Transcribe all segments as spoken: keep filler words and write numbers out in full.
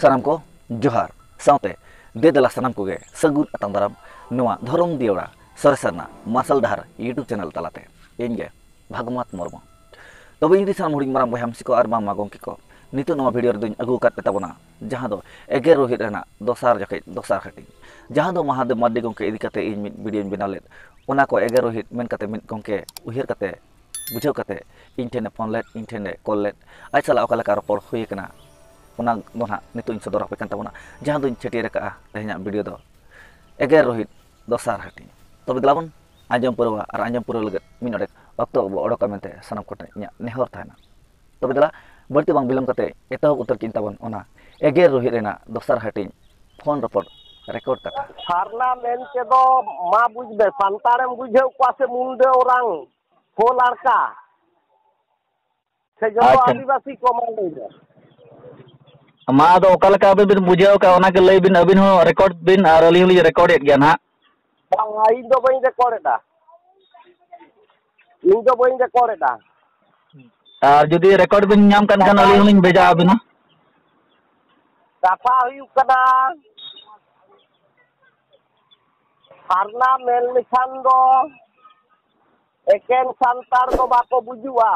ᱥᱟᱱᱟᱢ ᱠᱚ ᱡᱚᱦᱟᱨ, ᱥᱟᱶᱛᱮ ᱫᱮ ᱫᱮᱞᱟ ᱥᱟᱱᱟᱢ ᱠᱚᱜᱮ ᱥᱟᱹᱜᱩᱱ ᱟᱛᱟᱝ ᱫᱟᱨᱟᱢ ᱱᱚᱣᱟ ᱫᱷᱚᱨᱚᱢ ᱫᱤᱭᱟᱹᱲᱟ ᱥᱚᱨᱮᱥ ᱥᱟᱨᱱᱟ ᱢᱟᱨᱥᱟᱞ ᱰᱟᱦᱟᱨ YouTube ᱪᱮᱱᱮᱞ ᱛᱟᱞᱟᱛᱮ᱾ ᱤᱧ ᱜᱮ ᱵᱷᱟᱜᱽᱢᱟᱛ ᱢᱩᱨᱢᱩ᱾ ᱛᱚᱵᱮ ᱤᱧ ᱨᱮᱱ ᱥᱟᱱᱟᱢ ᱦᱩᱰᱤᱧ ᱢᱟᱨᱟᱝ ᱵᱚᱭᱦᱟ ᱢᱤᱥᱤ ᱠᱚ ᱟᱨ ᱢᱟᱢᱟ ᱜᱚᱢᱠᱮ ᱠᱚ, ᱱᱤᱛᱚᱜ ᱱᱚᱣᱟ ᱵᱷᱤᱰᱤᱭᱳ ᱨᱮᱫᱚᱧ ᱟᱹᱜᱩ ᱟᱠᱟᱫ ᱯᱮ ᱛᱟᱵᱚᱱᱟ ᱡᱟᱦᱟᱸ ᱫᱚ ᱮᱜᱮᱨ ᱨᱳᱦᱤᱛ ᱨᱮᱱᱟᱜ ᱫᱚᱥᱟᱨ ᱡᱚᱠᱷᱮᱡ ᱫᱚᱥᱟᱨ ᱦᱟᱹᱴᱤᱧ, ᱡᱟᱦᱟᱸ ᱫᱚ ᱢᱟᱦᱟᱫᱮᱵ ᱢᱟᱨᱰᱤ ᱜᱚᱢᱠᱮ ᱤᱫᱤ ᱠᱟᱛᱮ ᱤᱧ ᱢᱤᱫ ᱵᱷᱤᱰᱤᱭᱳᱧ ᱵᱮᱱᱟᱣ ᱞᱮᱫ᱾ ᱚᱱᱟ ᱠᱚ ᱮᱜᱮᱨ ᱨᱳᱦᱤᱛ ᱢᱮᱱ ᱠᱟᱛᱮ ᱢᱤᱫ ᱜᱚᱢᱠᱮ ᱩᱭᱦᱟᱹᱨ ᱠᱟᱛᱮ, ᱵᱩᱡᱷᱟᱹᱣ ᱠᱟᱛᱮ ᱤᱧ ᱴᱷᱮᱱᱮ ᱯᱷᱳᱱ ᱞᱮᱫ, ᱤᱧ ᱴᱷᱮᱱᱮ ᱠᱚᱞ ᱞᱮᱫ, ᱟᱡ ᱥᱟᱞᱟᱜ ᱚᱠᱟ ᱞᱮᱠᱟ ᱨᱚᱯᱚᱲ ᱦᱩᱭ ᱟᱠᱟᱱᱟ, ᱚᱱᱟ ᱫᱚ ᱱᱟᱦᱟᱜ ᱱᱤᱛᱚᱜ ᱤᱧ ᱥᱚᱫᱚᱨ ᱟᱯᱮ ᱠᱟᱱ ᱛᱟᱵᱚᱱᱟ, ᱡᱟᱦᱟᱸ ᱫᱚᱧ ᱪᱷᱟᱹᱴᱭᱟᱹᱨ ᱟᱠᱟᱫᱼᱟ ᱛᱮᱦᱮᱧᱟᱜ ᱵᱷᱤᱰᱤᱭᱳ ᱫᱚ ᱮᱜᱮᱨ ᱨᱳᱦᱤᱛ ᱫᱚᱥᱟᱨ ᱦᱟᱹᱴᱤᱧ᱾ ᱛᱚᱵᱮ ᱫᱮᱞᱟ ᱵᱚᱱ ᱟᱸᱡᱚᱢ ᱯᱩᱨᱟᱹᱣᱟ, ᱟᱨ ᱟᱸᱡᱚᱢ ᱯᱩᱨᱟᱹᱣ ᱞᱟᱹᱜᱤᱫ ᱢᱤᱫ ᱰᱚᱸᱰᱮᱠ ᱚᱠᱛᱚ ᱵᱚ ᱚᱰᱚᱠᱟ ᱢᱮᱱᱛᱮ ᱥᱟᱱᱟᱢ ᱠᱚᱴᱷᱮᱱ ᱤᱧᱟᱹᱜ ᱱᱮᱦᱚᱨ ᱛᱟᱦᱮᱱᱟ᱾ ᱛᱚᱵᱮ ᱫᱮᱞᱟ, ᱵᱟᱹᱲᱛᱤ ᱵᱟᱝ ᱵᱤᱞᱚᱢ ᱠᱟᱛᱮ ᱮᱛᱚᱦᱚᱵ ᱩᱛᱟᱹᱨ ᱠᱤᱱ ᱛᱟᱵᱚᱱ ᱚᱱᱟ ᱮᱜᱮᱨ ᱨᱳᱦᱤᱛ ᱨᱮᱱᱟᱜ ᱫᱚᱥᱟᱨ ᱦᱟᱹᱴᱤᱧ ᱯᱷᱳᱱ ᱨᱚᱯᱚᱲ ᱨᱮᱠᱚᱨᱰ ᱠᱟᱛᱷᱟ᱾ ᱥᱟᱨᱱᱟ ᱢᱮᱱ ᱛᱮᱫᱚ ᱢᱟ ᱵᱩᱡᱽ ᱢᱮ, ᱥᱟᱱᱛᱟᱲᱮᱢ ᱵᱩᱡᱷᱟᱹᱣ ᱠᱚᱣᱟ ᱥᱮ ᱢᱩᱱᱰᱟᱹ ᱳᱨᱟᱝ, ᱦᱳ ᱞᱟᱲᱠᱟ, ᱥᱮ ᱡᱚᱛᱚ ᱟᱪᱪᱷᱟ᱾ ᱟᱹᱫᱤᱵᱟᱹᱥᱤ ᱠᱚ? ᱢᱟ ᱞᱟᱹᱭ ᱢᱮ᱾ ᱢᱟ ᱟᱫᱚ ᱚᱠᱟ ᱞᱮᱠᱟ ᱟᱹᱵᱤᱱ ᱵᱤᱱ ᱵᱩᱡᱷᱟᱹᱣ ᱠᱟᱜᱼᱟ, ᱚᱱᱟ ᱜᱮ ᱞᱟᱹᱭ ᱵᱤᱱ, ᱟᱹᱵᱤᱱ ᱦᱚᱸ ᱨᱮᱠᱚᱨᱰ ᱵᱤᱱ ᱟᱨ ᱟᱹᱞᱤᱧ ᱦᱚᱸᱞᱤᱧ ᱨᱮᱠᱚᱨᱰᱮᱫ ᱜᱮᱭᱟ ᱱᱟᱦᱟᱜ᱾ ᱵᱟᱝ, ᱤᱧ ᱫᱚ ᱵᱟᱹᱧ ᱨᱮᱠᱚᱨᱰ ᱮᱫᱟ, ᱤᱧ ᱫᱚ ᱵᱟᱹᱧ ᱨᱮᱠᱚᱨᱰ ᱮᱫᱟ᱾ ᱟᱨ ᱡᱩᱫᱤ ᱨᱮᱠᱚᱨᱰ ᱵᱤᱱ ᱧᱟᱢ ᱠᱟᱱ ᱠᱷᱟᱱ ᱠᱟᱛᱷᱟ ᱟᱹᱞᱤᱧ ᱦᱚᱸᱞᱤᱧ ᱵᱷᱮᱡᱟ ᱟᱹᱵᱤᱱᱟ᱾ ᱠᱟᱛᱷᱟ ᱦᱩᱭᱩᱜ ᱠᱟᱱᱟ, ᱥᱟᱨᱱᱟ ᱢᱮᱱ ᱞᱮᱠᱷᱟᱱ ᱫᱚ ᱮᱠᱮᱱ ᱥᱟᱱᱛᱟᱲ ᱫᱚ ᱵᱟᱠᱚ ᱵᱩᱡᱩᱜᱼᱟ᱾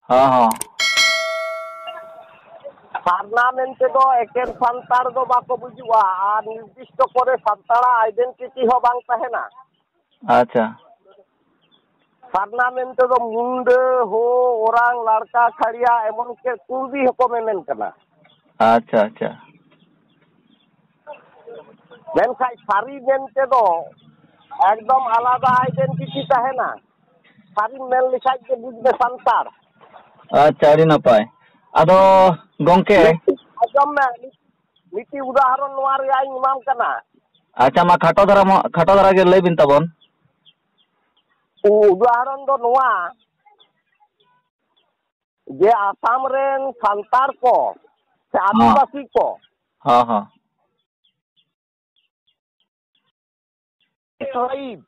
ᱦᱚᱸ, ᱦᱚᱸ᱾ ᱥᱟᱨᱱᱟ ᱢᱮᱱᱛᱮ ᱫᱚ ᱮᱠᱮᱱ ᱥᱟᱱᱛᱟᱲ ᱫᱚ ᱵᱟᱠᱚ ᱵᱩᱡᱩᱜᱼᱟ, ᱟᱨ ᱱᱤᱨᱫᱤᱥᱴᱚ ᱠᱚᱨᱮ ᱥᱟᱱᱛᱟᱲᱟᱜ ᱟᱭᱰᱮᱱᱴᱤᱴᱤ ᱦᱚᱸ ᱵᱟᱝ ᱛᱟᱦᱮᱱᱟ᱾ ᱟᱪᱪᱷᱟ᱾ ᱥᱟᱨᱱᱟ ᱢᱮᱱᱛᱮ ᱫᱚ ᱢᱩᱱᱰᱟᱹ, ᱦᱳ, ᱳᱨᱟᱝ, ᱞᱟᱲᱠᱟ, ᱠᱷᱟᱲᱤᱭᱟ, ᱮᱢᱚᱱ ᱪᱮᱫ ᱠᱩᱲᱵᱤ ᱦᱚᱸᱠᱚ ᱢᱮᱢᱮᱱ ᱠᱟᱱᱟ᱾ ᱟᱪᱪᱷᱟ, ᱟᱪᱪᱷᱟ᱾ ᱢᱮᱱᱠᱷᱟᱱ ᱥᱟᱹᱨᱤ ᱢᱮᱱᱛᱮ ᱫᱚ ᱮᱠᱫᱚᱢ ᱟᱞᱟᱫᱟ ᱟᱭᱰᱮᱱᱴᱤᱴᱤ ᱛᱟᱦᱮᱱᱟ᱾ ᱥᱟᱹᱨᱤᱢ ᱢᱮᱱ ᱞᱮᱠᱷᱟᱡ ᱜᱮ ᱵᱩᱡᱽ ᱢᱮ ᱥᱟᱱᱛᱟᱲ᱾ ᱟᱪᱪᱷᱟ, ᱟᱹᱰᱤ ᱱᱟᱯᱟᱭ᱾ ᱟᱫᱚ ᱜᱚᱝᱠᱮ, ᱢᱤᱫᱴᱤᱡ ᱟᱸᱡᱚᱢ ᱢᱮ, ᱢᱤᱫᱴᱤᱡ ᱩᱫᱟᱦᱚᱨᱚᱱ ᱱᱚᱣᱟ ᱨᱮᱭᱟᱜ ᱤᱧ ᱮᱢᱟᱢ ᱠᱟᱱᱟ᱾ ᱟᱪᱪᱷᱟ, ᱢᱟ ᱠᱷᱟᱴᱚ ᱫᱷᱟᱨᱟ, ᱢᱟ ᱠᱷᱟᱴᱚ ᱫᱷᱟᱨᱟ ᱜᱮ ᱞᱟᱹᱭ ᱵᱤᱱ ᱛᱟᱵᱚᱱ᱾ ᱩ-, ᱩᱫᱟᱦᱚᱨᱚᱱ ᱫᱚ ᱱᱚᱣᱟ ᱡᱮ ᱟᱥᱟᱢ ᱨᱮᱱ ᱥᱟᱱᱛᱟᱲ ᱠᱚ ᱥᱮ ᱦᱚᱸ᱾ ᱟᱹᱫᱤᱵᱟᱹᱥᱤ ᱠᱚ, ᱦᱚᱸ, ᱦᱚᱸ᱾ ᱴᱨᱟᱭᱤᱵᱽ᱾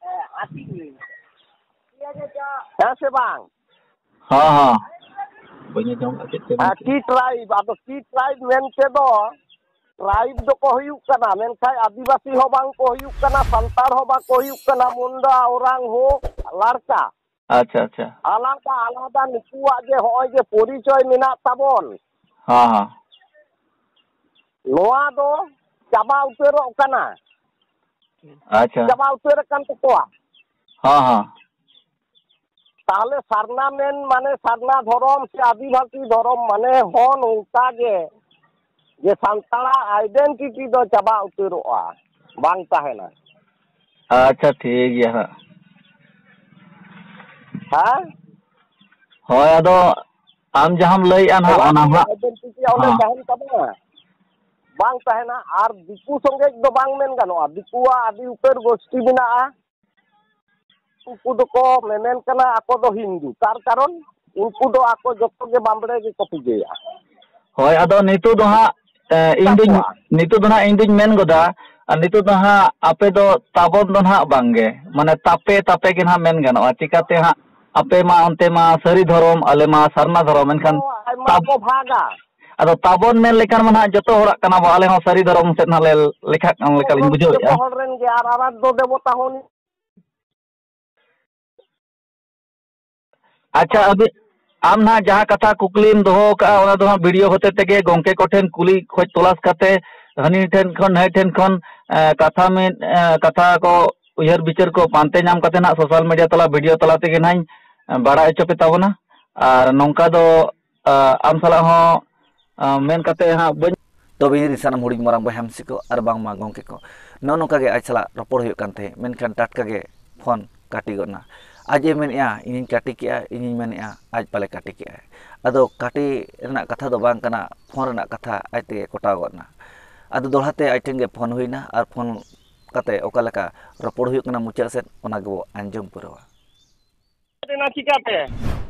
ᱦᱮᱸ ᱥᱮ ᱵᱟᱝ? ᱦᱚᱸ, ᱦᱚᱸ᱾ ᱵᱟᱹᱧ ᱟᱸᱡᱚᱢ ᱠᱟᱜ ᱪᱮᱫ ᱪᱚ ᱦᱮᱸ, ᱢᱮᱱ ᱠᱮᱫ᱾ T tribe. ᱟᱫᱚ ᱴᱤ ᱴᱨᱟᱭᱤᱵᱽ ᱢᱮᱱᱛᱮ ᱫᱚ ᱴᱨᱟᱭᱤᱵᱽ ᱫᱚᱠᱚ ᱦᱩᱭᱩᱜ ᱠᱟᱱᱟ, ᱢᱮᱱᱠᱷᱟᱱ ᱟᱹᱫᱤᱵᱟᱹᱥᱤ ᱦᱚᱸ ᱵᱟᱝ ᱠᱚ ᱦᱩᱭᱩᱜ ᱠᱟᱱᱟ, ᱥᱟᱱᱛᱟᱲ ᱦᱚᱸ ᱵᱟᱠᱚ ᱦᱩᱭᱩᱜ ᱠᱟᱱᱟ, ᱢᱩᱱᱰᱟ, ᱳᱨᱟᱝ ᱦᱳ, ᱞᱟᱲᱠᱟ᱾ ᱟᱪᱪᱷᱟ, ᱟᱪᱪᱷᱟ᱾ ᱟᱞᱟᱫᱟ ᱟᱞᱟᱫᱟ ᱱᱩᱠᱩᱣᱟᱜ ᱡᱮ ᱦᱚᱸᱜᱼᱚᱭ ᱡᱮ ᱯᱚᱨᱤᱪᱚᱭ ᱢᱮᱱᱟᱜ ᱛᱟᱵᱚᱱ, ᱦᱮᱸ, ᱦᱮᱸ᱾ ᱱᱚᱣᱟ ᱫᱚ ᱪᱟᱵᱟ ᱩᱛᱟᱹᱨᱚᱜ ᱠᱟᱱᱟ, ᱟᱪᱪᱷᱟ᱾ ᱪᱟᱵᱟ ᱩᱛᱟᱹᱨ ᱟᱠᱟᱱ ᱛᱟᱠᱚᱣᱟ᱾ ᱦᱮᱸ, ᱦᱮᱸ᱾ ᱛᱟᱦᱚᱞᱮ ᱥᱟᱨᱱᱟ ᱢᱮᱱ ᱢᱟᱱᱮ ᱥᱟᱨᱱᱟ ᱫᱷᱚᱨᱚᱢ ᱥᱮ ᱟᱹᱫᱤᱵᱟᱹᱥᱤ ᱫᱷᱚᱨᱚᱢ ᱢᱟᱱᱮ ᱦᱚᱸ ᱱᱚᱝᱠᱟ ᱜᱮ, ᱡᱮ ᱥᱟᱱᱛᱟᱲᱟᱜ ᱟᱭᱰᱮᱱᱴᱤᱴᱤ ᱫᱚ ᱪᱟᱵᱟ ᱩᱛᱟᱹᱨᱚᱜᱼᱟ, ᱵᱟᱝ ᱛᱟᱦᱮᱱᱟ᱾ ᱟᱪᱪᱷᱟ, ᱴᱷᱤᱠ ᱜᱮᱭᱟ ᱦᱟᱸᱜ᱾ ᱦᱮᱸ? ᱦᱳᱭ, ᱟᱫᱚ ᱟᱢ ᱡᱟᱦᱟᱸᱢ ᱞᱟᱹᱭᱮᱜᱼᱟ ᱱᱟᱦᱟᱜ, ᱚᱱᱟ ᱚᱱᱟ ᱜᱮ ᱦᱟᱸᱜ, ᱟᱭᱰᱮᱱᱴᱤᱴᱤ ᱚᱸᱰᱮ ᱦᱮᱸ᱾ ᱛᱟᱦᱮᱱ ᱛᱟᱵᱚᱱᱟ, ᱵᱟᱝ ᱛᱟᱦᱮᱱᱟ᱾ ᱟᱨ ᱫᱤᱠᱩ ᱥᱚᱸᱜᱮ ᱫᱚ ᱵᱟᱝ ᱢᱮᱱ ᱜᱟᱱᱚᱜᱼᱟ, ᱫᱤᱠᱩᱣᱟᱜ ᱟᱹᱰᱤ ᱩᱛᱟᱹᱨ ᱜᱳᱥᱴᱤ ᱢᱮᱱᱟᱜᱼᱟ᱾ ᱩᱱᱠᱩ ᱫᱚᱠᱚ ᱢᱮᱢᱮᱱ ᱠᱟᱱᱟ ᱟᱠᱚ ᱫᱚ ᱦᱤᱱᱫᱩ, ᱛᱟᱨ ᱠᱟᱨᱚᱱ ᱩᱱᱠᱩ ᱫᱚ ᱟᱠᱚ ᱡᱚᱛᱚ ᱜᱮ ᱵᱟᱢᱵᱲᱮ ᱜᱮᱠᱚ ᱯᱩᱡᱟᱹᱭᱟ᱾ ᱦᱳᱭ, ᱟᱫᱚ ᱱᱤᱛᱚᱜ ᱫᱚ ᱦᱟᱸᱜ, ᱮ, ᱤᱧ ᱫᱩᱧ, ᱛᱟᱠᱚᱣᱟ᱾ ᱱᱤᱛᱚᱜ ᱫᱚ ᱦᱟᱸᱜ ᱤᱧ ᱫᱩᱧ ᱢᱮᱱ ᱜᱚᱫᱟ, ᱟᱨ ᱱᱤᱛᱚᱜ ᱫᱚ ᱦᱟᱸᱜ ᱟᱯᱮ ᱫᱚ ᱛᱟᱵᱚᱱ ᱫᱚ ᱦᱟᱸᱜ ᱵᱟᱝᱜᱮ, ᱢᱟᱱᱮ ᱛᱟᱯᱮ, ᱛᱟᱯᱮ ᱜᱮ ᱦᱟᱸᱜ ᱢᱮᱱ ᱜᱟᱱᱚᱜᱼᱟ᱾ ᱪᱤᱠᱟᱹᱛᱮ ᱦᱟᱸᱜ ᱟᱯᱮ ᱢᱟ ᱚᱱᱛᱮ ᱢᱟ ᱥᱟᱹᱨᱤ ᱫᱷᱚᱨᱚᱢ, ᱟᱞᱮ ᱢᱟ ᱥᱟᱨᱱᱟ ᱫᱷᱚᱨᱚᱢ, ᱮᱱᱠᱷᱟᱱ ᱦᱚᱸ, ᱟᱭᱢᱟ ᱛᱟᱵ-, ᱠᱚ ᱵᱷᱟᱜᱟ᱾ ᱟᱫᱚ ᱛᱟᱵᱚᱱ ᱢᱮᱱ ᱞᱮᱠᱷᱟᱱ ᱢᱟ ᱦᱟᱸᱜ ᱡᱚᱛᱚ ᱦᱚᱲᱟᱜ ᱠᱟᱱᱟ ᱵᱚ, ᱟᱞᱮ ᱦᱚᱸ ᱥᱟᱹᱨᱤ ᱫᱷᱚᱨᱚᱢ ᱥᱮᱫ ᱦᱟᱸᱜ ᱞᱮ ᱞᱮᱠᱷᱟᱜ ᱠᱟᱱ ᱞᱮᱠᱟᱞᱤᱧ ᱡᱚᱛᱚ ᱵᱩᱡᱷᱟᱹᱣᱮᱫᱼᱟ᱾ ᱦᱚᱲ ᱨᱮᱱ ᱜᱮ, ᱟᱨ ᱟᱨᱟᱫᱷ ᱫᱚ ᱫᱮᱵᱚᱛᱟ ᱦᱚᱸ ᱟᱪᱪᱷᱟ, ᱟᱹᱵᱤᱱ, ᱟᱢ ᱱᱟᱦᱟᱜ ᱡᱟᱦᱟᱸ ᱠᱟᱛᱷᱟ ᱠᱩᱠᱞᱤᱢ ᱫᱚᱦᱚ ᱟᱠᱟᱫᱼᱟ, ᱚᱱᱟ ᱫᱚ ᱦᱟᱸᱜ ᱵᱷᱤᱰᱤᱭᱳ ᱦᱚᱛᱮ ᱛᱮᱜᱮ ᱜᱚᱢᱠᱮ ᱠᱚᱴᱷᱮᱱ ᱠᱩᱞᱤ ᱠᱷᱚᱡᱽ ᱛᱚᱞᱟᱥ ᱠᱟᱛᱮ, ᱦᱟᱹᱱᱤ ᱴᱷᱮᱱ ᱠᱷᱚᱱ, ᱱᱟᱹᱭ ᱴᱷᱮᱱ ᱠᱷᱚᱱ, ᱮ, ᱠᱟᱛᱷᱟ ᱢᱤᱫ, ᱮ, ᱠᱟᱛᱷᱟ ᱠᱚ, ᱩᱭᱦᱟᱹᱨ ᱵᱤᱪᱟᱹᱨ ᱠᱚ ᱯᱟᱱᱛᱮ ᱧᱟᱢ ᱠᱟᱛᱮ ᱱᱟᱦᱟᱜ ᱥᱳᱥᱟᱞ ᱢᱤᱰᱤᱭᱟ ᱛᱟᱞᱟ, ᱵᱷᱤᱰᱤᱭᱳ ᱛᱟᱞᱟ ᱛᱮᱜᱮ ᱱᱟᱦᱟᱜ ᱤᱧ, ᱮ, ᱵᱟᱲᱟᱭ ᱦᱚᱪᱚ ᱯᱮ ᱛᱟᱵᱚᱱᱟ᱾ ᱟᱨ ᱱᱚᱝᱠᱟ ᱫᱚ, ᱮ, ᱟᱢ ᱥᱟᱞᱟᱜ ᱦᱚᱸ, ᱮ, ᱢᱮᱱ ᱠᱟᱛᱮ ᱦᱟᱸᱜ ᱵᱟᱹᱧ ᱛᱚᱵᱮ ᱤᱧ ᱨᱮᱱ ᱥᱟᱱᱟᱢ ᱦᱩᱰᱤᱧ ᱢᱟᱨᱟᱝ ᱵᱚᱭᱦᱟ ᱢᱤᱥᱤ ᱠᱚ ᱟᱨ ᱵᱟᱝᱢᱟ ᱜᱚᱢᱠᱮ ᱠᱚ, ᱱᱚᱜᱼᱚ ᱱᱚᱝᱠᱟ ᱜᱮ ᱟᱡ ᱥᱟᱞᱟᱜ ᱨᱚᱯᱚᱲ ᱦᱩᱭᱩᱜ ᱠᱟᱱ ᱛᱟᱦᱮᱸᱫ, ᱢᱮᱱᱠᱷᱟᱱ ᱴᱟᱴᱠᱟ ᱜᱮ ᱯᱷᱳᱱ ᱠᱟᱹᱴᱤ ᱜᱚᱫ ᱮᱱᱟ᱾ ᱟᱡ ᱮ ᱢᱮᱱᱮᱫᱼᱟ ᱤᱧᱤᱧ ᱠᱟᱹᱴᱤ ᱠᱮᱜᱼᱟ, ᱤᱧᱤᱧ ᱢᱮᱱᱮᱫᱼᱟ ᱟᱡ ᱯᱟᱞᱮ ᱠᱟᱹᱴᱤ ᱠᱮᱜᱼᱟᱭ᱾ ᱟᱫᱚ ᱠᱟᱹᱴᱤ ᱨᱮᱱᱟᱜ ᱠᱟᱛᱷᱟ ᱫᱚ ᱵᱟᱝ ᱠᱟᱱᱟ, ᱯᱷᱳᱱ ᱨᱮᱱᱟᱜ ᱠᱟᱛᱷᱟ ᱟᱡ ᱛᱮᱜᱮ ᱠᱚᱴᱟᱣ ᱜᱚᱫ ᱮᱱᱟ᱾ ᱟᱫᱚ ᱫᱚᱦᱲᱟ ᱛᱮ ᱟᱡ ᱴᱷᱮᱱ ᱜᱮ ᱯᱷᱳᱱ ᱦᱩᱭᱱᱟ ᱟᱨ ᱯᱷᱳᱱ ᱠᱟᱛᱮ ᱚᱠᱟ ᱞᱮᱠᱟ ᱨᱚᱯᱚᱲ ᱦᱩᱭᱩᱜ ᱠᱟᱱᱟ ᱢᱩᱪᱟᱹᱫ ᱥᱮᱫ, ᱚᱱᱟ ᱜᱮᱵᱚ ᱟᱸᱡᱚᱢ ᱯᱩᱨᱟᱹᱣᱟ᱾ ᱮᱱᱟ ᱪᱤᱠᱟᱹᱛᱮ?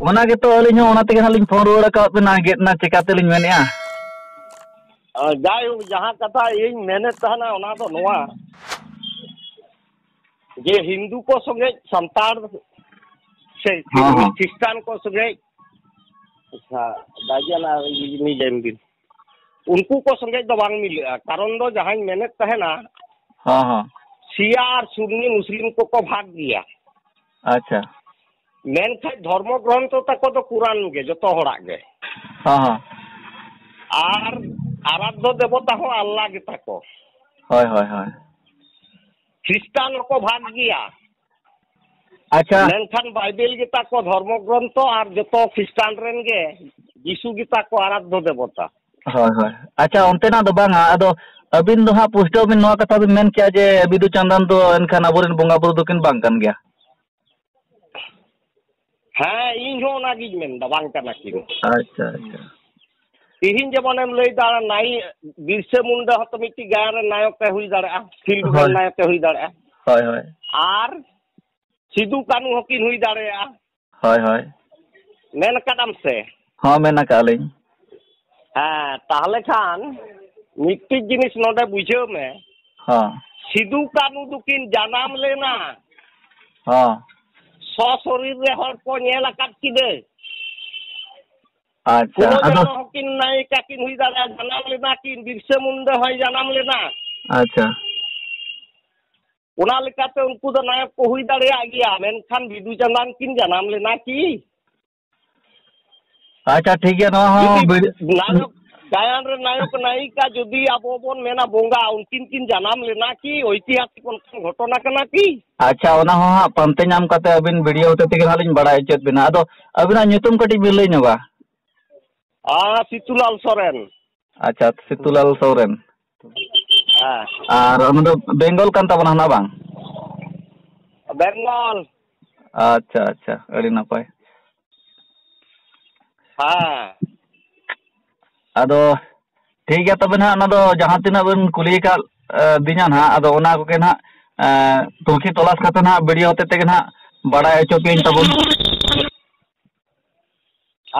ᱚᱱᱟ ᱜᱮᱛᱚ ᱟᱹᱞᱤᱧ ᱦᱚᱸ ᱚᱱᱟ ᱛᱮᱜᱮ ᱦᱟᱸᱜ ᱞᱤᱧ ᱯᱷᱳᱱ ᱨᱩᱣᱟᱹᱲ ᱟᱠᱟᱫ ᱵᱮᱱᱟ, ᱜᱮᱫ ᱮᱱᱟ ᱪᱤᱠᱟᱹ ᱛᱮᱞᱤᱧ ᱢᱮᱱᱮᱫᱼᱟ᱾ ᱟᱨ ᱡᱟᱭᱦᱳᱠ, ᱡᱟᱦᱟᱸ ᱠᱟᱛᱷᱟ ᱤᱧ ᱢᱮᱱᱮᱫ ᱛᱟᱦᱮᱱᱟ ᱚᱱᱟ ᱫᱚ ᱱᱚᱣᱟ, ᱡᱮ ᱦᱤᱱᱫᱩ ᱠᱚ ᱥᱚᱸᱜᱮ ᱥᱟᱱᱛᱟᱲ ᱥᱮ ᱦᱚᱸ, ᱦᱚᱸ᱾ ᱠᱷᱨᱤᱥᱴᱟᱱ ᱠᱚ ᱥᱚᱸᱜᱮ, ᱟᱪᱪᱷᱟ, ᱫᱟᱭᱡᱟᱱ ᱟᱨ ᱤᱧ ᱞᱟᱹᱭ ᱵᱤᱱ᱾ ᱩᱱᱠᱩ ᱠᱚ ᱥᱚᱸᱜᱮ ᱫᱚ ᱵᱟᱝ ᱢᱤᱞᱟᱹᱜᱼᱟ᱾ ᱠᱟᱨᱚᱱ ᱫᱚ ᱡᱟᱦᱟᱸᱧ ᱢᱮᱱᱮᱫ ᱛᱟᱦᱮᱱᱟ, ᱦᱚᱸ, ᱦᱚᱸ᱾ ᱥᱤᱭᱟ ᱟᱨ ᱥᱩᱱᱱᱤ ᱢᱩᱥᱞᱤᱢ ᱠᱚᱠᱚ ᱵᱷᱟᱜᱽ ᱜᱮᱭᱟ᱾ ᱟᱪᱪᱷᱟ᱾ ᱢᱮᱱᱠᱷᱟᱱ ᱫᱷᱚᱨᱢᱚ ᱜᱨᱚᱱᱛᱷᱚ ᱛᱟᱠᱚ ᱫᱚ ᱠᱩᱨᱟᱱ ᱜᱮ, ᱡᱚᱛᱚ ᱦᱚᱲᱟᱜ ᱜᱮ᱾ ᱦᱚᱸ, ᱦᱚᱸ᱾ ᱟᱨ ᱟᱨᱟᱫᱷᱭᱚ ᱫᱮᱵᱚᱛᱟ ᱦᱚᱸ ᱟᱞᱞᱟ ᱜᱮᱛᱟ ᱠᱚ᱾ ᱦᱳᱭ, ᱦᱳᱭ, ᱦᱳᱭ᱾ ᱠᱷᱨᱤᱥᱴᱟᱱ ᱦᱚᱸᱠᱚ ᱵᱷᱟᱜᱽ ᱜᱮᱭᱟ᱾ ᱟᱪᱪᱷᱟ᱾ ᱢᱮᱱᱠᱷᱟᱱ ᱵᱟᱭᱵᱮᱞ ᱜᱮᱛᱟ ᱠᱚ ᱫᱷᱚᱨᱢᱚ ᱜᱨᱚᱱᱛᱷᱚ ᱟᱨ ᱡᱚᱛᱚ ᱠᱷᱨᱤᱥᱴᱟᱱ ᱨᱮᱱ ᱜᱮ ᱡᱤᱥᱩ ᱜᱮᱛᱟ ᱠᱚ ᱟᱨᱟᱫᱷᱭᱚ ᱫᱮᱵᱚᱛᱟ᱾ ᱦᱳᱭ, ᱦᱳᱭ᱾ ᱟᱪᱪᱷᱟ, ᱚᱱᱛᱮᱱᱟᱜ ᱫᱚ ᱵᱟᱝᱟ᱾ ᱟᱫᱚ ᱟᱹᱵᱤᱱ ᱫᱚ ᱦᱟᱸᱜ ᱯᱩᱥᱴᱟᱹᱣ ᱵᱤᱱ ᱱᱚᱣᱟ ᱠᱟᱛᱷᱟ ᱵᱤᱱ ᱢᱮᱱ ᱠᱮᱭᱟ ᱡᱮ ᱵᱤᱫᱩ ᱪᱟᱸᱫᱟᱱ ᱫᱚ ᱮᱱᱠᱷᱟᱱ ᱟᱵᱚᱨᱮᱱ ᱵᱚᱸᱜᱟ ᱵᱩᱨᱩ ᱫᱚᱠᱤᱱ ᱵᱟᱝ ᱠᱟᱱ ᱜᱮᱭᱟ? ᱦᱮᱸ, ᱤᱧ ᱦᱚᱸ ᱚᱱᱟᱜᱤᱧ ᱢᱮᱱᱫᱟ, ᱵᱟᱝ ᱠᱟᱱᱟ ᱠᱤᱱ᱾ ᱟᱪᱪᱷᱟ, ᱟᱪᱪᱷᱟ᱾ ᱛᱤᱦᱤᱧ ᱡᱮᱢᱚᱱᱮᱢ ᱞᱟᱹᱭ ᱫᱟ, ᱱᱟᱭ-, ᱵᱤᱨᱥᱟᱹ ᱢᱩᱱᱰᱟ ᱦᱚᱸᱛᱚ ᱢᱤᱫᱴᱤᱡ ᱜᱟᱭᱟᱱ ᱨᱮ ᱱᱟᱭᱚᱠ ᱮ ᱦᱩᱭ ᱫᱟᱲᱮᱭᱟᱜᱼᱟ, ᱯᱷᱤᱞᱢ ᱨᱮ ᱦᱳᱭ᱾ ᱱᱟᱭᱚᱠ ᱮ ᱦᱩᱭ ᱫᱟᱲᱮᱭᱟᱜᱼᱟ᱾ ᱦᱳᱭ, ᱦᱳᱭ᱾ ᱟᱨ ᱥᱤᱫᱩ ᱠᱟᱹᱱᱦᱩ ᱦᱚᱸᱠᱤᱱ ᱦᱩᱭ ᱫᱟᱲᱮᱭᱟᱜᱼᱟ᱾ ᱦᱳᱭ, ᱦᱳᱭ᱾ ᱢᱮᱱ ᱟᱠᱟᱫᱟᱢ ᱥᱮ? ᱦᱚᱸ, ᱢᱮᱱ ᱟᱠᱟᱫᱼᱟ ᱞᱤᱧ᱾ ᱦᱮᱸ, ᱛᱟᱦᱚᱞᱮ ᱠᱷᱟᱱ ᱢᱤᱫᱴᱤᱡ ᱡᱤᱱᱤᱥ ᱱᱚᱰᱮ ᱵᱩᱡᱷᱟᱹᱣ ᱢᱮ᱾ ᱦᱚᱸ᱾ ᱥᱤᱫᱩ ᱠᱟᱹᱱᱦᱩ ᱫᱚᱠᱤᱱ ᱡᱟᱱᱟᱢ ᱞᱮᱱᱟ᱾ ᱦᱚᱸ᱾ ᱥᱚᱥᱚᱨᱤᱨ ᱨᱮ ᱦᱚᱲ ᱠᱚ ᱧᱮᱞ ᱟᱠᱟᱫ ᱠᱤᱱᱟᱹ᱾ ᱟᱪᱪᱷᱟ, ᱯᱷᱩᱞᱳ ᱟᱫᱚ ᱡᱷᱟᱱᱚ ᱦᱚᱸᱠᱤᱱ ᱱᱟᱭᱤᱠᱟ ᱠᱤᱱ ᱦᱩᱭ ᱫᱟᱲᱮᱭᱟᱜᱼᱟ, ᱡᱟᱱᱟᱢ ᱞᱮᱱᱟ ᱠᱤᱱ, ᱵᱤᱨᱥᱟᱹ ᱢᱩᱱᱰᱟ ᱦᱚᱸᱭ ᱡᱟᱱᱟᱢ ᱞᱮᱱᱟ᱾ ᱟᱪᱪᱷᱟ᱾ ᱚᱱᱟ ᱞᱮᱠᱟᱛᱮ ᱩᱱᱠᱩ ᱫᱚ ᱱᱟᱭᱚᱠ ᱠᱚ ᱦᱩᱭ ᱫᱟᱲᱮᱭᱟᱜ ᱜᱮᱭᱟ, ᱢᱮᱱᱠᱷᱟᱱ ᱵᱤᱫᱩ ᱪᱟᱸᱫᱟᱱ ᱠᱤᱱ ᱡᱟᱱᱟᱢ ᱞᱮᱱᱟ ᱠᱤ? ᱟᱪᱪᱷᱟ, ᱴᱷᱤᱠ ᱜᱮᱭᱟ, ᱱᱚᱣᱟ ᱦᱚᱸ ᱡᱩᱫᱤ ᱵᱤᱰ- ᱱᱟᱭᱚᱠ, ᱜᱟᱭᱟᱱ ᱨᱮ ᱱᱟᱭᱚᱠ ᱱᱟᱭᱤᱠᱟ ᱡᱩᱫᱤ ᱟᱵᱚ ᱵᱚᱱ ᱢᱮᱱᱟ ᱵᱚᱸᱜᱟ, ᱩᱱᱠᱤᱱ ᱠᱤᱱ ᱡᱟᱱᱟᱢ ᱞᱮᱱᱟ ᱠᱤ? ᱳᱭᱛᱤᱦᱟᱥᱤᱠ ᱚᱱᱠᱟᱱ ᱜᱷᱚᱴᱚᱱᱟ ᱠᱟᱱᱟ ᱠᱤ? ᱟᱪᱪᱷᱟ, ᱚᱱᱟ ᱦᱚᱸ ᱦᱟᱸᱜ ᱯᱟᱱᱛᱮ ᱧᱟᱢ ᱠᱟᱛᱮ ᱟᱹᱵᱤᱱ ᱵᱷᱤᱰᱤᱭᱳ ᱦᱚᱛᱮ ᱛᱮᱜᱮ ᱦᱟᱸᱜ ᱞᱤᱧ ᱵᱟᱲᱟᱭ ᱦᱚᱪᱚᱭᱮᱫ ᱵᱤᱱᱟ᱾ ᱟᱫᱚ ᱟᱹᱵᱤᱱᱟᱜ ᱧᱩᱛᱩᱢ ᱠᱟᱹᱴᱤᱡ ᱵᱤᱱ ᱞᱟᱹᱭ ᱧᱚᱜᱟ? ᱟᱨ ᱥᱤᱛᱩᱞᱟᱞ ᱥᱚᱨᱮᱱ᱾ ᱟᱪᱪᱷᱟ, ᱥᱤᱛᱩᱞᱟᱞ ᱥᱚᱨᱮᱱ᱾ ᱦᱮᱸ᱾ ᱟᱨ ᱚᱱᱟ ᱫᱚ ᱵᱮᱝᱜᱚᱞ ᱠᱟᱱ ᱛᱟᱵᱚᱱᱟ ᱱᱟᱜ, ᱵᱟᱝ? ᱵᱮᱝᱜᱚᱞ᱾ ᱟᱪᱪᱷᱟ, ᱟᱪᱪᱷᱟ, ᱟᱹᱰᱤ ᱱᱟᱯᱟᱭ᱾ ᱦᱮᱸ᱾ ᱟᱫᱚ ᱴᱷᱤᱠ ᱜᱮᱭᱟ ᱛᱚᱵᱮ ᱱᱟᱦᱟᱜ, ᱚᱱᱟ ᱫᱚ ᱡᱟᱦᱟᱸ ᱛᱤᱱᱟᱹᱜ ᱵᱮᱱ ᱠᱩᱞᱤ ᱟᱠᱟᱫ, ᱮ, ᱫᱤᱧᱟ ᱱᱟᱦᱟᱜ, ᱟᱫᱚ ᱚᱱᱟ ᱠᱚᱜᱮ ᱱᱟᱦᱟᱜ, ᱮ, ᱛᱩᱱᱠᱷᱤ ᱛᱚᱞᱟᱥ ᱠᱟᱛᱮ ᱱᱟᱦᱟᱜ ᱵᱷᱤᱰᱤᱭᱳ ᱦᱚᱛᱮ ᱛᱮᱜᱮ ᱱᱟᱦᱟᱜ ᱵᱟᱲᱟᱭ ᱦᱚᱪᱚ ᱯᱮᱭᱟᱹᱧ ᱛᱟᱵᱚᱱ᱾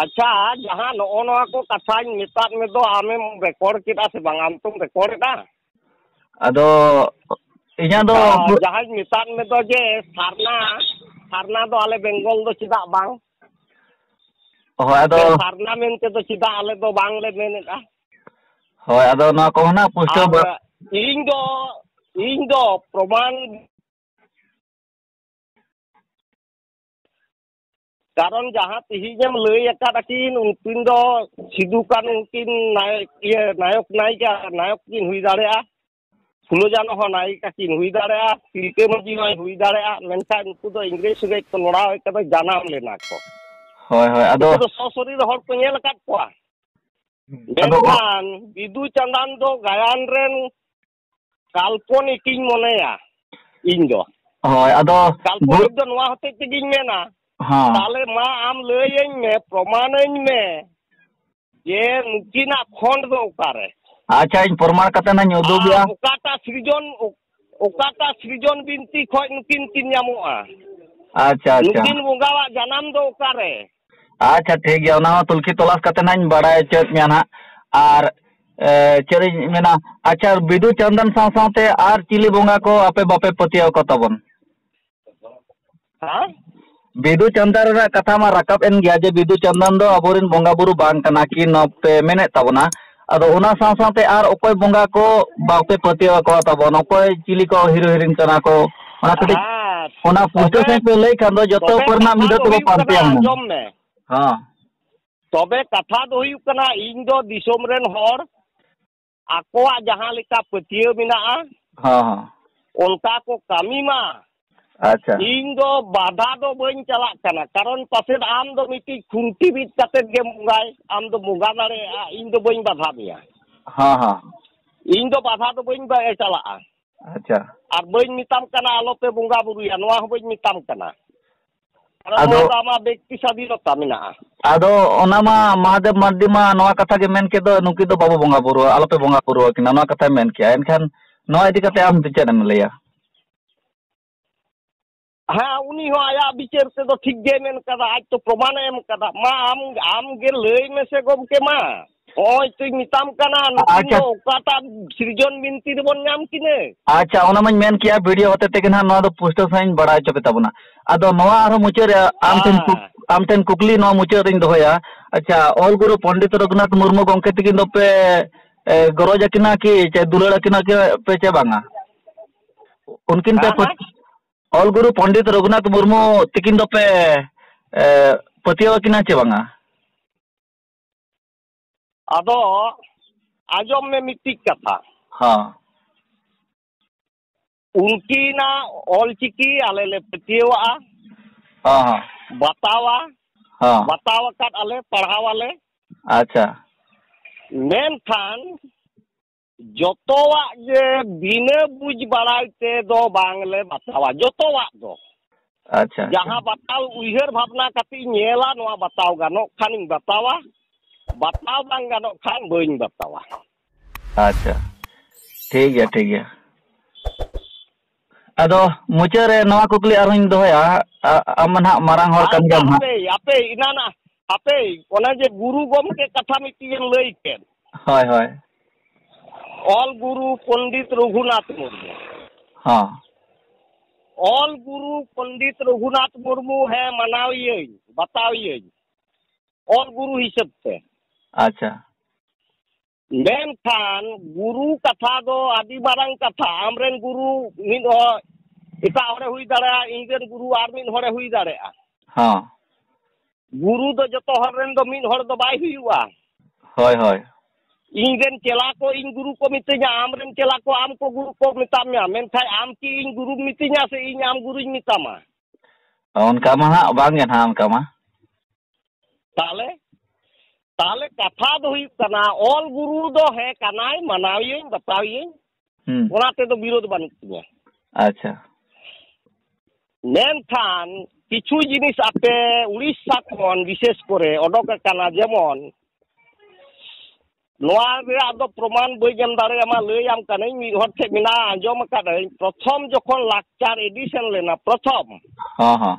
ᱟᱪᱪᱷᱟ, ᱡᱟᱦᱟᱸ ᱱᱚᱜᱼᱚ ᱱᱚᱣᱟ ᱠᱚ ᱠᱟᱛᱷᱟᱧ ᱢᱮᱛᱟᱫ ᱢᱮ ᱫᱚ, ᱟᱢᱮᱢ ᱨᱮᱠᱚᱨᱰ ᱠᱮᱫᱟ ᱥᱮ ᱵᱟᱝ? ᱟᱢ ᱛᱚᱢ ᱨᱮᱠᱚᱨᱰ ᱮᱫᱟ? ᱟᱫᱚ ᱤᱧᱟᱹᱜ ᱫᱚ ᱦᱚᱸ, ᱯᱩ- ᱡᱟᱦᱟᱸᱧ ᱢᱮᱛᱟᱫ ᱢᱮ ᱫᱚ ᱡᱮ ᱥᱟᱨᱱᱟ, ᱥᱟᱨᱱᱟ ᱫᱚ ᱟᱞᱮ ᱵᱮᱝᱜᱚᱞ ᱫᱚ ᱪᱮᱫᱟᱜ ᱵᱟᱝ? ᱦᱳᱭ, ᱟᱫᱚ ᱥᱮ ᱥᱟᱨᱱᱟ ᱢᱮᱱᱛᱮ ᱫᱚ ᱪᱮᱫᱟᱜ ᱟᱞᱮ ᱫᱚ ᱵᱟᱝᱞᱮ ᱢᱮᱱᱮᱫᱼᱟ? ᱦᱳᱭ, ᱟᱫᱚ ᱱᱚᱣᱟ ᱠᱚᱦᱚᱸ ᱱᱟᱜ ᱯᱩᱥᱴᱟᱹᱣ ᱟᱨ ᱵᱟ- ᱤᱧ ᱫᱚ, ᱤᱧ ᱫᱚ ᱯᱨᱚᱢᱟᱱ, ᱠᱟᱨᱚᱱ ᱡᱟᱦᱟᱸ ᱛᱮᱦᱮᱧᱮᱢ ᱞᱟᱹᱭ ᱟᱠᱟᱫ ᱟᱹᱠᱤᱱ, ᱩᱱᱠᱤᱱ ᱫᱚ ᱥᱤᱫᱩ ᱠᱟᱹᱱᱦᱩ ᱠᱤᱱ ᱱᱟᱭᱚᱠ, ᱤᱭᱟᱹ, ᱱᱟᱭᱚᱠ ᱱᱟᱭᱤᱠᱟ, ᱱᱟᱭᱚᱠ ᱠᱤᱱ ᱦᱩᱭ ᱫᱟᱲᱮᱭᱟᱜᱼᱟ, ᱯᱷᱩᱞᱳ ᱡᱷᱟᱱᱚ ᱦᱚᱸ ᱱᱟᱭᱤᱠᱟ ᱠᱤᱱ ᱦᱩᱭ ᱫᱟᱲᱮᱭᱟᱜᱼᱟ, ᱛᱤᱞᱠᱟᱹ ᱢᱟᱹᱡᱷᱤ ᱦᱚᱸᱭ ᱦᱩᱭ ᱫᱟᱲᱮᱭᱟᱜᱼᱟ, ᱢᱮᱱᱠᱷᱟᱱ ᱩᱱᱠᱩ ᱫᱚ ᱤᱝᱨᱮᱡᱽ ᱥᱚᱸᱜᱮ ᱠᱚ ᱞᱚᱲᱟᱣ ᱦᱮᱡ ᱠᱟᱛᱮ ᱡᱟᱱᱟᱢ ᱞᱮᱱᱟ ᱠᱚ᱾ ᱦᱳᱭ, ᱦᱳᱭ, ᱟᱫᱚ ᱩᱱᱠᱩ ᱫᱚ ᱥᱚᱥᱚᱨᱤᱨ ᱦᱚᱲ ᱠᱚ ᱧᱮᱞ ᱟᱠᱟᱫ ᱠᱚᱣᱟ᱾ ᱟᱫᱚ ᱢᱮᱱᱠᱷᱟᱱ ᱵᱤᱫᱩ ᱪᱟᱸᱫᱟᱱ ᱫᱚ ᱜᱟᱭᱟᱱ ᱨᱮᱱ ᱠᱟᱞᱯᱚᱱᱤᱠ ᱤᱧ ᱢᱚᱱᱮᱭᱟ ᱤᱧ ᱫᱚ᱾ ᱦᱳᱭ, ᱟᱫᱚ ᱠᱟᱞᱯᱚᱱᱤᱠ ᱫᱚ ᱱᱚᱣᱟ ᱦᱚᱛᱮᱡ ᱛᱮᱜᱤᱧ ᱢᱮᱱᱟ, ᱦᱚᱸ᱾ ᱛᱟᱦᱞᱮ ᱢᱟ ᱟᱢ ᱞᱟᱹᱭᱟᱹᱧ ᱢᱮ, ᱯᱨᱚᱢᱟᱱᱟᱹᱧ ᱢᱮ ᱡᱮ ᱱᱩᱠᱤᱱᱟᱜ ᱠᱷᱚᱸᱰ ᱫᱚ ᱚᱠᱟᱨᱮ? ᱟᱪᱪᱷᱟ, ᱤᱧ ᱯᱨᱚᱢᱟᱱ ᱠᱟᱛᱮ ᱱᱟᱧ ᱩᱫᱩᱜᱮᱭᱟ᱾ ᱟᱨ ᱚᱠᱟᱴᱟᱜ ᱥᱤᱨᱡᱚᱱ, ᱚᱠᱟᱴᱟᱜ ᱥᱤᱨᱡᱚᱱ ᱵᱤᱱᱛᱤ ᱠᱷᱚᱡ ᱱᱩᱠᱤᱱ ᱠᱤᱱ ᱧᱟᱢᱚᱜᱼᱟ? ᱟᱪᱪᱷᱟ, ᱟᱪᱪᱷᱟ᱾ ᱱᱩᱠᱤᱱ ᱵᱚᱸᱜᱟᱣᱟᱜ ᱡᱟᱱᱟᱢ ᱫᱚ ᱚᱠᱟᱨᱮ? ᱟᱪᱪᱷᱟ, ᱴᱷᱤᱠ ᱜᱮᱭᱟ, ᱚᱱᱟ ᱦᱚᱸ ᱛᱩᱞᱠᱷᱤ ᱛᱚᱞᱟᱥ ᱠᱟᱛᱮ ᱱᱟᱧ ᱵᱟᱲᱟᱭ ᱦᱚᱪᱚᱭᱮᱫ ᱢᱮᱭᱟ ᱱᱟᱦᱟᱜ᱾ ᱟᱨ, ᱮ, ᱪᱮᱫ ᱤᱧ ᱢᱮᱱᱟ, ᱟᱪᱪᱷᱟ, ᱵᱤᱫᱩ ᱪᱟᱸᱫᱟᱱ ᱥᱟᱶ ᱥᱟᱶᱛᱮ ᱟᱨ ᱪᱤᱞᱤ ᱵᱚᱸᱜᱟ ᱠᱚ ᱟᱯᱮ ᱵᱟᱯᱮ ᱯᱟᱹᱛᱭᱟᱹᱣ ᱠᱚ ᱛᱟᱵᱚᱱ? ᱦᱮᱸ? ᱵᱤᱫᱩ ᱪᱟᱸᱫᱟᱱ ᱨᱮᱱᱟᱜ ᱠᱟᱛᱷᱟ ᱢᱟ ᱨᱟᱠᱟᱵ ᱮᱱ ᱜᱮᱭᱟ ᱡᱮ ᱵᱤᱫᱩ ᱪᱟᱸᱫᱟᱱ ᱫᱚ ᱟᱵᱚᱨᱮᱱ ᱵᱚᱸᱜᱟ ᱵᱩᱨᱩ ᱵᱟᱝ ᱠᱟᱱᱟ ᱠᱤᱱ, ᱱᱚᱣᱟ ᱯᱮ ᱢᱮᱱᱮᱫ ᱛᱟᱵᱚᱱᱟ᱾ ᱟᱫᱚ ᱚᱱᱟ ᱥᱟᱶ ᱥᱟᱶᱛᱮ ᱟᱨ ᱚᱠᱚᱭ ᱵᱚᱸᱜᱟ ᱠᱚ ᱵᱟᱯᱮ ᱯᱟᱹᱛᱭᱟᱹᱣ ᱟᱠᱚᱣᱟ ᱛᱟᱵᱚᱱ? ᱚᱠᱚᱭ ᱪᱤᱞᱤ ᱠᱚ ᱦᱤᱨᱳ ᱦᱤᱨᱳᱭᱤᱱ ᱠᱟᱱᱟ ᱠᱚ? ᱚᱱᱟ ᱠᱟᱹᱴᱤᱡ, ᱦᱮᱸ, ᱚᱱᱟ ᱯᱩᱥᱴᱟᱹᱣ ᱛᱚᱵᱮ, ᱥᱟᱺᱦᱤᱡ ᱯᱮ ᱞᱟᱹᱭ ᱠᱷᱟᱱ ᱫᱚ ᱡᱚᱛᱚ ᱛᱚᱵᱮ ᱩᱯᱚᱨ ᱨᱮᱱᱟᱜ ᱠᱟᱛᱷᱟ ᱢᱤᱫ ᱫᱷᱟᱣ ᱫᱚ ᱛᱮᱵᱚ ᱦᱩᱭᱩᱜ ᱠᱟᱱᱟ, ᱯᱟᱱᱛᱮᱭᱟ ᱦᱩᱱᱟᱹᱝ᱾ ᱟᱸᱡᱚᱢ ᱢᱮ᱾ ᱦᱮᱸ᱾ ᱛᱚᱵᱮ ᱠᱟᱛᱷᱟ ᱫᱚ ᱦᱩᱭᱩᱜ ᱠᱟᱱᱟ, ᱤᱧ ᱫᱚ ᱫᱤᱥᱚᱢ ᱨᱮᱱ ᱦᱚᱲ ᱟᱠᱚᱣᱟᱜ ᱡᱟᱦᱟᱸ ᱞᱮᱠᱟ ᱯᱟᱹᱛᱭᱟᱹᱣ ᱢᱮᱱᱟᱜᱼᱟ, ᱦᱮᱸ, ᱦᱮᱸ᱾ ᱚᱱᱠᱟ ᱠᱚ ᱠᱟᱹᱢᱤ ᱢᱟ᱾ ᱟᱪᱪᱷᱟ᱾ ᱤᱧ ᱫᱚ ᱵᱟᱫᱷᱟ ᱫᱚ ᱵᱟᱹᱧ ᱪᱟᱞᱟᱜ ᱠᱟᱱᱟ, ᱠᱟᱨᱚᱱ ᱯᱟᱥᱮᱫ ᱟᱢ ᱫᱚ ᱢᱤᱫᱴᱤᱡ ᱠᱷᱩᱱᱴᱤ ᱵᱤᱫ ᱠᱟᱛᱮᱫ ᱜᱮ ᱵᱚᱸᱜᱟᱭ, ᱟᱢ ᱫᱚ ᱵᱚᱸᱜᱟ ᱫᱟᱲᱮᱭᱟᱜᱼᱟ, ᱤᱧ ᱫᱚ ᱵᱟᱹᱧ ᱵᱟᱫᱷᱟ ᱢᱮᱭᱟ᱾ ᱦᱮᱸ, ᱦᱮᱸ᱾ ᱤᱧ ᱫᱚ ᱵᱟᱫᱷᱟ ᱫᱚ ᱵᱟᱹᱧ ᱵᱟ-, ᱪᱟᱞᱟᱜᱼᱟ᱾ ᱟᱪᱪᱷᱟ᱾ ᱟᱨ ᱵᱟᱹᱧ ᱢᱮᱛᱟᱢ ᱠᱟᱱᱟ ᱟᱞᱚᱯᱮ ᱵᱚᱸᱜᱟ ᱵᱩᱨᱩᱭᱟ, ᱱᱚᱣᱟ ᱦᱚᱸ ᱵᱟᱹᱧ ᱢᱮᱛᱟᱢ ᱠᱟᱱᱟ᱾ ᱠᱟᱨᱚᱱ ᱟᱫᱚ ᱱᱚᱣᱟ ᱫᱚ ᱟᱢᱟᱜ ᱵᱮᱠᱛᱤ ᱥᱟᱫᱷᱤᱱᱚᱛᱟ ᱢᱮᱱᱟᱜᱼᱟ᱾ ᱟᱫᱚ ᱚᱱᱟ ᱢᱟ ᱢᱚᱦᱟᱫᱮᱵ ᱢᱟᱨᱰᱤ ᱢᱟ ᱱᱚᱣᱟ ᱠᱟᱛᱷᱟ ᱜᱮ ᱢᱮᱱ ᱠᱮᱫ ᱫᱚ, ᱱᱩᱠᱤᱱ ᱫᱚ ᱵᱟᱵᱚ ᱵᱚᱸᱜᱟ ᱵᱩᱨᱩ, ᱟᱞᱚᱯᱮ ᱵᱚᱸᱜᱟ ᱵᱩᱨᱩ ᱟᱹᱠᱤᱱᱟ, ᱱᱚᱣᱟ ᱠᱟᱛᱷᱟᱭ ᱢᱮᱱ ᱠᱮᱜᱼᱟ᱾ ᱮᱱᱠᱷᱟᱱ ᱱᱚᱣᱟ ᱤᱫᱤ ᱠᱟᱛᱮ ᱟᱢ ᱪᱮᱫ ᱮᱢ ᱞᱟᱹᱭᱟ? ᱦᱮᱸ, ᱩᱱᱤ ᱦᱚᱸ ᱟᱭᱟᱜ ᱵᱤᱪᱟᱹᱨ ᱛᱮᱫᱚ ᱴᱷᱤᱠ ᱜᱮᱭ ᱢᱮᱱ ᱠᱟᱫᱟ, ᱟᱡ ᱛᱚ ᱯᱨᱚᱢᱟᱱᱮ ᱮᱢ ᱠᱟᱫᱟ᱾ ᱢᱟ ᱟᱢ, ᱟᱢ ᱜᱮ ᱞᱟᱹᱭ ᱢᱮᱥᱮ ᱜᱚᱢᱠᱮ ᱢᱟ, ᱱᱚᱜᱼᱚᱭ ᱛᱚᱧ ᱢᱮᱛᱟᱢ ᱠᱟᱱᱟ, ᱱᱩᱠᱤᱱ ᱟᱪᱪᱷᱟ᱾ ᱫᱚ ᱚᱠᱟᱴᱟᱜ ᱥᱤᱨᱡᱚᱱ ᱵᱤᱱᱛᱤ ᱨᱮᱵᱚᱱ ᱧᱟᱢ ᱠᱤᱱᱟᱹ? ᱟᱪᱪᱷᱟ, ᱚᱱᱟ ᱢᱟᱧ ᱢᱮᱱ ᱠᱮᱜᱼᱟ, ᱵᱷᱤᱰᱤᱭᱳ ᱦᱚᱛᱮ ᱛᱮᱜᱮ ᱱᱟᱦᱟᱜ ᱱᱚᱣᱟ ᱫᱚ ᱯᱩᱥᱴᱟᱹᱣ ᱥᱟᱺᱦᱤᱡ ᱤᱧ ᱵᱟᱲᱟᱭ ᱦᱚᱪᱚ ᱯᱮ ᱛᱟᱵᱚᱱᱟ᱾ ᱟᱫᱚ ᱱᱚᱣᱟ ᱟᱨᱦᱚᱸ ᱢᱩᱪᱟᱹᱫ ᱨᱮ ᱟᱢ ᱴᱷᱮᱱ ᱠᱩᱠ-, ᱦᱮᱸ᱾ ᱟᱢ ᱴᱷᱮᱱ ᱠᱩᱠᱞᱤ ᱱᱚᱣᱟ ᱢᱩᱪᱟᱹᱫ ᱨᱤᱧ ᱫᱚᱦᱚᱭᱟ᱾ ᱟᱪᱪᱷᱟ, ᱚᱞ ᱜᱩᱨᱩ ᱯᱚᱱᱰᱤᱛ ᱨᱚᱜᱷᱩᱱᱟᱛᱷ ᱢᱩᱨᱢᱩ ᱜᱚᱢᱠᱮ ᱛᱟᱹᱠᱤᱱ ᱫᱚᱯᱮ ᱮ, ᱜᱚᱨᱚᱡᱽ ᱟᱹᱠᱤᱱᱟ ᱠᱤ ᱪᱮ ᱫᱩᱞᱟᱹᱲ ᱟᱹᱠᱤᱱᱟ ᱠᱤ ᱯᱮ ᱪᱮ ᱵᱟᱝᱟ? ᱩᱱᱠᱤᱱ ᱯᱮ ᱦᱮᱸ, ᱯᱟᱹᱛ-, ᱦᱮᱸ᱾ ᱚᱞ ᱜᱩᱨᱩ ᱯᱚᱱᱰᱤᱛ ᱨᱚᱜᱷᱩᱱᱟᱛᱷ ᱢᱩᱨᱢᱩ ᱛᱤᱠᱤᱱ ᱫᱚᱯᱮ, ᱮ, ᱯᱟᱹᱛᱭᱟᱹᱣ ᱟᱹᱠᱤᱱᱟ ᱪᱮ ᱵᱟᱝᱟ? ᱟᱫᱚ ᱟᱸᱡᱚᱢ ᱢᱮ ᱢᱤᱫᱴᱤᱡ ᱠᱟᱛᱷᱟ᱾ ᱦᱚᱸ᱾ ᱩᱱᱠᱤᱱᱟᱜ ᱚᱞᱪᱤᱠᱤ ᱟᱞᱮ ᱞᱮ ᱯᱟᱹᱛᱭᱟᱹᱣᱟᱜᱼᱟ, ᱦᱚᱸ, ᱦᱚᱸ᱾ ᱵᱟᱛᱟᱣᱟ, ᱦᱚᱸ᱾ ᱵᱟᱛᱟᱣ ᱟᱠᱟᱫ ᱟᱞᱮ, ᱯᱟᱲᱦᱟᱣ ᱟᱞᱮ᱾ ᱟᱪᱪᱷᱟ᱾ ᱢᱮᱱᱠᱷᱟᱱ ᱡᱚᱛᱚᱣᱟᱜ ᱜᱮ ᱵᱤᱱᱟᱹ ᱵᱩᱡᱽ ᱵᱟᱲᱟᱭ ᱛᱮᱫᱚ ᱵᱟᱝᱞᱮ ᱵᱟᱛᱟᱣᱟ, ᱡᱚᱛᱚᱣᱟᱜ ᱫᱚ᱾ ᱟᱪᱪᱷᱟ, ᱟᱪᱪᱷᱟ᱾ ᱡᱟᱦᱟᱸ ᱵᱟᱛᱟᱣ ᱩᱭᱦᱟᱹᱨ ᱵᱷᱟᱵᱽᱱᱟ ᱠᱟᱛᱮ ᱤᱧ ᱧᱮᱞᱟ, ᱱᱚᱣᱟ ᱵᱟᱛᱟᱣ ᱜᱟᱱᱚᱜ ᱠᱷᱟᱱᱤᱧ ᱵᱟᱛᱟᱣᱟ, ᱵᱟᱛᱟᱣ ᱵᱟᱝ ᱜᱟᱱᱚᱜ ᱠᱷᱟᱱ ᱵᱟᱹᱧ ᱵᱟᱛᱟᱣᱟ᱾ ᱟᱪᱪᱷᱟ, ᱴᱷᱤᱠ ᱜᱮᱭᱟ, ᱴᱷᱤᱠ ᱜᱮᱭᱟ᱾ ᱟᱫᱚ ᱢᱩᱪᱟᱹᱫ ᱨᱮ ᱱᱚᱣᱟ ᱠᱩᱠᱞᱤ ᱟᱨᱦᱚᱸᱧ ᱫᱚᱦᱚᱭᱟ, ᱟ-, ᱟᱢ ᱢᱟ ᱱᱟᱦᱟᱜ ᱢᱟᱨᱟᱝ ᱦᱚᱲ ᱠᱟᱱ ᱟᱪᱪᱷᱟ, ᱜᱮᱭᱟᱢ ᱦᱟᱸᱜ᱾ ᱦᱟᱯᱮ, ᱦᱟᱯᱮ, ᱤᱱᱟᱱᱟ, ᱦᱟᱯᱮ, ᱚᱱᱮ ᱡᱮ ᱜᱩᱨᱩ ᱜᱚᱢᱠᱮ ᱠᱟᱛᱷᱟ ᱢᱤᱫᱴᱤᱡ ᱮᱢ ᱞᱟᱹᱭ ᱠᱮᱫ, ᱦᱳᱭ, ᱦᱳᱭ᱾ ᱚᱞ ᱜᱩᱨᱩ ᱯᱚᱱᱰᱤᱛ ᱨᱚᱜᱷᱩᱱᱟᱛᱷ ᱢᱩᱨᱢᱩ᱾ ᱦᱚᱸ᱾ ᱚᱞ ᱜᱩᱨᱩ ᱯᱚᱱᱰᱤᱛ ᱨᱚᱜᱷᱩᱱᱟᱛᱷ ᱢᱩᱨᱢᱩ, ᱦᱮᱸ, ᱢᱟᱱᱟᱣᱤᱭᱟᱹᱧ, ᱵᱟᱛᱟᱣᱤᱭᱟᱹᱧ, ᱚᱞ ᱜᱩᱨᱩ ᱦᱤᱥᱟᱹᱵ ᱛᱮ᱾ ᱟᱪᱪᱷᱟ᱾ ᱢᱮᱱᱠᱷᱟᱱ ᱜᱩᱨᱩ ᱠᱟᱛᱷᱟ ᱫᱚ ᱟᱹᱰᱤ ᱢᱟᱨᱟᱝ ᱠᱟᱛᱷᱟ᱾ ᱟᱢᱨᱮᱱ ᱜᱩᱨᱩ ᱢᱤᱫ ᱦᱚᱲ ᱮᱴᱟᱜ ᱦᱚᱲᱮ ᱦᱩᱭ ᱫᱟᱲᱮᱭᱟᱜᱼᱟ, ᱤᱧᱨᱮᱱ ᱜᱩᱨᱩ ᱟᱨ ᱢᱤᱫ ᱦᱚᱲᱮ ᱦᱩᱭ ᱫᱟᱲᱮᱭᱟᱜᱼᱟ᱾ ᱦᱚᱸ᱾ ᱜᱩᱨᱩ ᱫᱚ ᱡᱚᱛᱚ ᱦᱚᱲ ᱨᱮᱱ ᱫᱚ ᱢᱤᱫ ᱦᱚᱲ ᱫᱚ ᱵᱟᱭ ᱦᱩᱭᱩᱜᱼᱟ᱾ ᱦᱳᱭ, ᱦᱳᱭ᱾ ᱤᱧᱨᱮᱱ ᱪᱮᱞᱟ ᱠᱚ ᱤᱧ ᱜᱩᱨᱩ ᱠᱚ ᱢᱤᱛᱟᱹᱧᱟ, ᱟᱢᱨᱮᱱ ᱪᱮᱞᱟ ᱠᱚ ᱟᱢ ᱠᱚ ᱜᱩᱨᱩ ᱠᱚ ᱢᱮᱛᱟᱜ ᱢᱮᱭᱟ, ᱢᱮᱱᱠᱷᱟᱱ ᱟᱢ ᱠᱤ ᱤᱧ ᱜᱩᱨᱩᱢ ᱢᱤᱛᱟᱹᱧᱟ ᱥᱮ ᱤᱧ ᱟᱢ ᱜᱩᱨᱩᱧ ᱢᱮᱛᱟᱢᱟ? ᱚᱱᱠᱟ ᱢᱟ ᱦᱟᱸᱜ ᱵᱟᱝ ᱜᱮ ᱱᱟᱦᱟᱜ, ᱚᱱᱠᱟ ᱢᱟ᱾ ᱛᱟᱦᱞᱮ, ᱛᱟᱦᱞᱮ ᱠᱟᱛᱷᱟ ᱫᱚ ᱦᱩᱭᱩᱜ ᱠᱟᱱᱟ, ᱚᱞ ᱜᱩᱨᱩ ᱫᱚ ᱦᱮᱸ ᱠᱟᱱᱟᱭ, ᱢᱟᱱᱟᱣᱤᱭᱟᱹᱧ, ᱵᱟᱛᱟᱣᱤᱭᱟᱹᱧ, ᱦᱩᱸ᱾ ᱚᱱᱟ ᱛᱮᱫᱚ ᱵᱤᱨᱳᱫᱷ ᱵᱟᱹᱱᱩᱜ ᱛᱤᱧᱟᱹ᱾ ᱟᱪᱪᱷᱟ᱾ ᱢᱮᱱᱠᱷᱟᱱ ᱠᱤᱪᱷᱩ ᱡᱤᱱᱤᱥ ᱟᱯᱮ ᱩᱲᱤᱥᱥᱟ ᱠᱷᱚᱱ ᱵᱤᱥᱮᱥ ᱠᱚᱨᱮ ᱚᱰᱚᱠ ᱟᱠᱟᱱᱟ, ᱡᱮᱢᱚᱱ ᱱᱚᱣᱟ ᱨᱮᱭᱟᱜ ᱫᱚ ᱯᱨᱚᱢᱟᱱ ᱵᱟᱹᱧ ᱮᱢ ᱫᱟᱲᱮᱭᱟᱢᱟ, ᱞᱟᱹᱭᱟᱢ ᱠᱟᱹᱱᱟᱹᱧ, ᱢᱤᱫ ᱦᱚᱲ ᱴᱷᱮᱱ ᱢᱮᱱᱟᱜᱼᱟ, ᱟᱸᱡᱚᱢ ᱟᱠᱟᱫᱟᱹᱧ, ᱯᱨᱚᱛᱷᱚᱢ ᱡᱚᱠᱷᱚᱱ ᱞᱟᱠᱪᱟᱨ ᱮᱰᱤᱥᱚᱱ ᱞᱮᱱᱟ, ᱯᱨᱚᱛᱷᱚᱢ, ᱦᱚᱸ, ᱦᱚᱸ᱾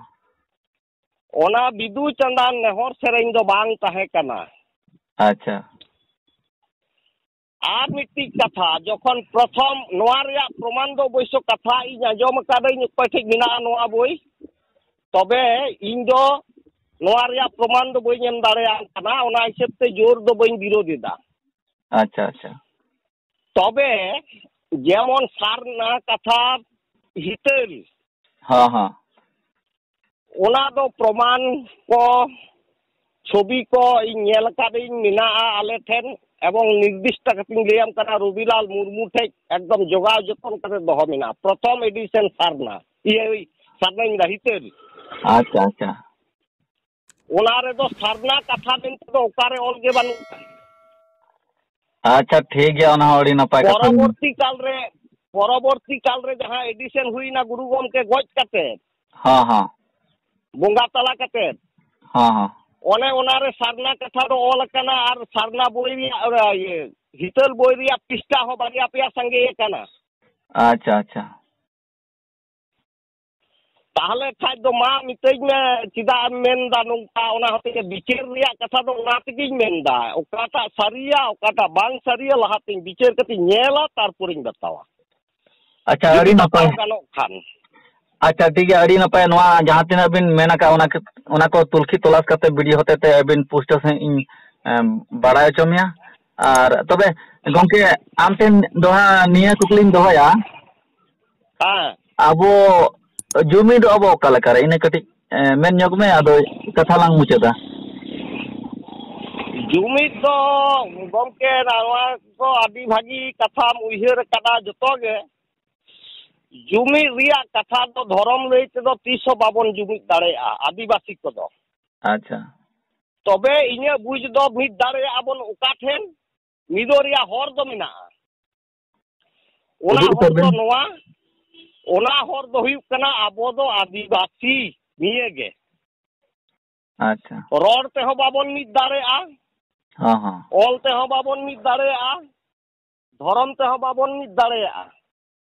ᱚᱱᱟ ᱵᱤᱫᱩ ᱪᱟᱸᱫᱟᱱ ᱱᱮᱦᱚᱨ ᱥᱮᱨᱮᱧ ᱫᱚ ᱵᱟᱝ ᱛᱟᱦᱮᱸ ᱠᱟᱱᱟ᱾ ᱟᱪᱪᱷᱟ᱾ ᱟᱨ ᱢᱤᱫᱴᱤᱡ ᱠᱟᱛᱷᱟ, ᱡᱚᱠᱷᱚᱱ ᱯᱨᱚᱛᱷᱚᱢ, ᱱᱚᱣᱟ ᱨᱮᱭᱟᱜ ᱯᱨᱚᱢᱟᱱ ᱫᱚ ᱚᱵᱚᱥᱥᱚ ᱠᱟᱛᱷᱟ ᱤᱧ ᱟᱸᱡᱚᱢ ᱟᱠᱟᱫᱟᱹᱧ, ᱚᱠᱚᱭ ᱴᱷᱮᱡ ᱢᱮᱱᱟᱜᱼᱟ ᱱᱚᱣᱟ ᱵᱳᱭ, ᱛᱚᱵᱮ ᱤᱧ ᱫᱚ ᱱᱚᱣᱟ ᱨᱮᱭᱟᱜ ᱯᱨᱚᱢᱟᱱ ᱫᱚ ᱵᱟᱹᱧ ᱮᱢ ᱫᱟᱲᱮᱭᱟᱜ ᱠᱟᱱᱟ, ᱚᱱᱟ ᱦᱤᱥᱟᱹᱵ ᱛᱮ ᱡᱳᱨ ᱫᱚ ᱵᱟᱹᱧ ᱵᱤᱨᱳᱫ ᱮᱫᱟ᱾ ᱟᱪᱪᱷᱟ, ᱟᱪᱪᱷᱟ᱾ ᱛᱚᱵᱮ ᱡᱮᱢᱚᱱ ᱥᱟᱨᱱᱟ ᱠᱟᱛᱷᱟ ᱦᱤᱛᱟᱹᱞ, ᱦᱚᱸ, ᱦᱚᱸ᱾ ᱚᱱᱟ ᱫᱚ ᱯᱨᱚᱢᱟᱱ ᱠᱚ, ᱪᱷᱚᱵᱤ ᱠᱚ ᱤᱧ ᱧᱮᱞ ᱟᱠᱟᱫᱟᱹᱧ, ᱢᱮᱱᱟᱜᱼᱟ ᱟᱞᱮ ᱴᱷᱮᱱ, ᱮᱵᱚᱝ ᱱᱤᱨᱫᱤᱥᱴᱚ ᱠᱟᱛᱮᱧ ᱞᱟᱹᱭᱟᱢ ᱠᱟᱱᱟ, ᱨᱚᱵᱤᱞᱟᱞ ᱢᱩᱨᱢᱩ ᱴᱷᱮᱡ ᱮᱠᱫᱚᱢ ᱡᱚᱜᱟᱣ ᱡᱚᱛᱚᱱ ᱠᱟᱛᱮ ᱫᱚᱦᱚ ᱢᱮᱱᱟᱜᱼᱟ, ᱯᱨᱚᱛᱷᱚᱢ ᱮᱰᱤᱥᱚᱱ ᱥᱟᱨᱱᱟ, ᱤᱭᱟᱹ, ᱥᱟᱨᱱᱟᱧ ᱢᱮᱱᱫᱟ, ᱦᱤᱛᱟᱹᱞ᱾ ᱟᱪᱪᱷᱟ, ᱟᱪᱪᱷᱟ᱾ ᱚᱱᱟ ᱨᱮᱫᱚ ᱥᱟᱨᱱᱟ ᱠᱟᱛᱷᱟ ᱢᱮᱱᱛᱮ ᱫᱚ ᱚᱠᱟᱨᱮ ᱚᱞ ᱜᱮ ᱵᱟᱹᱱᱩᱜᱼᱟ᱾ ᱟᱪᱪᱷᱟ, ᱴᱷᱤᱠ ᱜᱮᱭᱟ, ᱚᱱᱟ ᱦᱚᱸ ᱟᱹᱰᱤ ᱱᱟᱯᱟᱭ ᱠᱟᱛᱷᱟ ᱵᱤᱱ ᱯᱚᱨᱚᱵᱚᱨᱛᱤ ᱠᱟᱞ ᱨᱮ, ᱯᱚᱨᱚᱵᱚᱨᱛᱤ ᱠᱟᱞ ᱨᱮ ᱡᱟᱦᱟᱸ ᱮᱰᱤᱥᱚᱱ ᱦᱩᱭᱱᱟ ᱜᱩᱨᱩ ᱜᱚᱢᱠᱮ ᱜᱚᱡ ᱠᱟᱛᱮ, ᱦᱚᱸ, ᱦᱚᱸ᱾ ᱵᱚᱸᱜᱟ ᱛᱟᱞᱟ ᱠᱟᱛᱮ, ᱦᱚᱸ, ᱦᱚᱸ᱾ ᱚᱱᱮ ᱚᱱᱟᱨᱮ ᱥᱟᱨᱱᱟ ᱠᱟᱛᱷᱟ ᱫᱚ ᱚᱞ ᱟᱠᱟᱱᱟ ᱟᱨ ᱥᱟᱨᱱᱟ ᱵᱳᱭ ᱨᱮᱭᱟᱜ, ᱤᱭᱟᱹ, ᱦᱤᱛᱟᱹᱞ ᱵᱳᱭ ᱨᱮᱭᱟᱜ ᱯᱤᱥᱴᱟ ᱦᱚᱸ ᱵᱟᱨᱭᱟ ᱯᱮᱭᱟ ᱥᱟᱸᱜᱮ ᱟᱠᱟᱱᱟ᱾ ᱟᱪᱪᱷᱟ, ᱟᱪᱪᱷᱟ᱾ ᱛᱟᱦᱚᱞᱮ ᱠᱷᱟᱡ ᱫᱚ ᱢᱟ ᱢᱤᱛᱟᱹᱧ ᱢᱮ, ᱪᱮᱫᱟᱜ ᱮᱢ ᱢᱮᱱᱫᱟ ᱱᱚᱝᱠᱟ? ᱚᱱᱟ ᱦᱚᱛᱮᱡ ᱛᱮ ᱵᱤᱪᱟᱹᱨ ᱨᱮᱭᱟᱜ ᱠᱟᱛᱷᱟ ᱫᱚ ᱚᱱᱟ ᱛᱮᱜᱮᱧ ᱢᱮᱱᱫᱟ, ᱚᱠᱟᱴᱟᱜ ᱥᱟᱹᱨᱤᱭᱟ, ᱚᱠᱟᱴᱟᱜ ᱵᱟᱝ ᱥᱟᱹᱨᱤᱭᱟ, ᱞᱟᱦᱟᱛᱮᱧ ᱵᱤᱪᱟᱹᱨ ᱠᱟᱛᱮᱧ ᱧᱮᱞᱟ, ᱛᱟᱨᱯᱚᱨᱮᱧ ᱵᱟᱛᱟᱣᱟ᱾ ᱟᱪᱪᱷᱟ, ᱡᱩᱫᱤ ᱟᱹᱰᱤ ᱱᱟᱯᱟᱭ᱾ ᱵᱟᱛᱟᱣ ᱜᱟᱱᱚᱜ ᱠᱷᱟᱱ᱾ ᱟᱪᱪᱷᱟ, ᱴᱷᱤᱠ ᱜᱮᱭᱟ, ᱟᱹᱰᱤ ᱱᱟᱯᱟᱭ᱾ ᱱᱚᱣᱟ ᱡᱟᱦᱟᱸ ᱛᱤᱱᱟᱹᱜ ᱵᱤᱱ ᱢᱮᱱ ᱟᱠᱟᱫ, ᱚᱱᱟ ᱠᱷᱮᱛ-, ᱚᱱᱟ ᱠᱚ ᱛᱩᱞᱠᱷᱤ ᱛᱚᱞᱟᱥ ᱠᱟᱛᱮ ᱵᱷᱤᱰᱤᱭᱳ ᱦᱚᱛᱮ ᱛᱮ ᱟᱹᱵᱤᱱ ᱯᱩᱥᱴᱟᱹᱣ ᱥᱟᱺᱦᱤᱡ ᱤᱧ, ᱮᱢ, ᱵᱟᱲᱟᱭ ᱦᱚᱪᱚ ᱢᱮᱭᱟ᱾ ᱟᱨ ᱛᱚᱵᱮ ᱜᱚᱢᱠᱮ, ᱟᱢ ᱴᱷᱮᱱ ᱫᱚ ᱦᱟᱸᱜ ᱱᱤᱭᱟᱹ ᱠᱩᱠᱞᱤᱧ ᱫᱚᱦᱚᱭᱟ, ᱦᱮᱸ᱾ ᱟᱵᱚ ᱡᱩᱢᱤᱫᱚᱜ ᱟᱵᱚ ᱚᱠᱟ ᱞᱮᱠᱟᱨᱮ? ᱤᱱᱟᱹ ᱠᱟᱹᱴᱤᱡ, ᱮ, ᱢᱮᱱ ᱧᱚᱜ ᱢᱮ, ᱟᱫᱚ ᱠᱟᱛᱷᱟ ᱞᱟᱝ ᱢᱩᱪᱟᱹᱫᱟ᱾ ᱡᱩᱢᱤᱫ ᱫᱚ ᱜᱚᱢᱠᱮ, ᱱᱚᱣᱟ ᱫᱚ ᱟᱹᱰᱤ ᱵᱷᱟᱹᱜᱤ ᱠᱟᱛᱷᱟᱢ ᱩᱭᱦᱟᱹᱨ ᱟᱠᱟᱫᱟ᱾ ᱡᱚᱛᱚ ᱜᱮ ᱡᱩᱢᱤᱫ ᱨᱮᱭᱟᱜ ᱠᱟᱛᱷᱟ ᱫᱚ ᱫᱷᱚᱨᱚᱢ ᱞᱟᱹᱭ ᱛᱮᱫᱚ ᱛᱤᱥ ᱦᱚᱸ ᱵᱟᱵᱚᱱ ᱡᱩᱢᱤᱫ ᱫᱟᱲᱮᱭᱟᱜᱼᱟ, ᱟᱹᱫᱤᱵᱟᱹᱥᱤ ᱠᱚᱫᱚ᱾ ᱟᱪᱪᱷᱟ᱾ ᱛᱚᱵᱮ ᱤᱧᱟᱹᱜ ᱵᱩᱡᱽ ᱫᱚ ᱢᱤᱫ ᱫᱟᱲᱮᱭᱟᱜᱼᱟ ᱵᱚᱱ ᱚᱠᱟ ᱴᱷᱮᱱ? ᱢᱤᱫᱚᱜ ᱨᱮᱭᱟᱜ ᱦᱚᱨ ᱫᱚ ᱢᱮᱱᱟᱜᱼᱟ᱾ ᱚᱱᱟ ᱩᱫᱩᱜ ᱦᱚᱨ ᱩᱛᱟᱹᱨ ᱫᱚ ᱵᱮᱱ᱾ ᱱᱚᱣᱟ, ᱚᱱᱟ ᱦᱚᱨ ᱫᱚ ᱦᱩᱭᱩᱜ ᱠᱟᱱᱟ ᱟᱵᱚ ᱫᱚ ᱟᱹᱫᱤᱵᱟᱹᱥᱤ ᱱᱤᱭᱟᱹ ᱜᱮ᱾ ᱟᱪᱪᱷᱟ᱾ ᱨᱚᱲ ᱛᱮᱦᱚᱸ ᱵᱟᱵᱚᱱ ᱢᱤᱫ ᱫᱟᱲᱮᱭᱟᱜᱼᱟ, ᱦᱚᱸ, ᱦᱚᱸ᱾ ᱚᱞ ᱛᱮᱦᱚᱸ ᱵᱟᱵᱚᱱ ᱢᱤᱫ ᱫᱟᱲᱮᱭᱟᱜᱼᱟ, ᱫᱷᱚᱨᱚᱢ ᱛᱮᱦᱚᱸ ᱵᱟᱵᱚᱱ ᱢᱤᱫ ᱫᱟᱲᱮᱭᱟᱜᱼᱟ᱾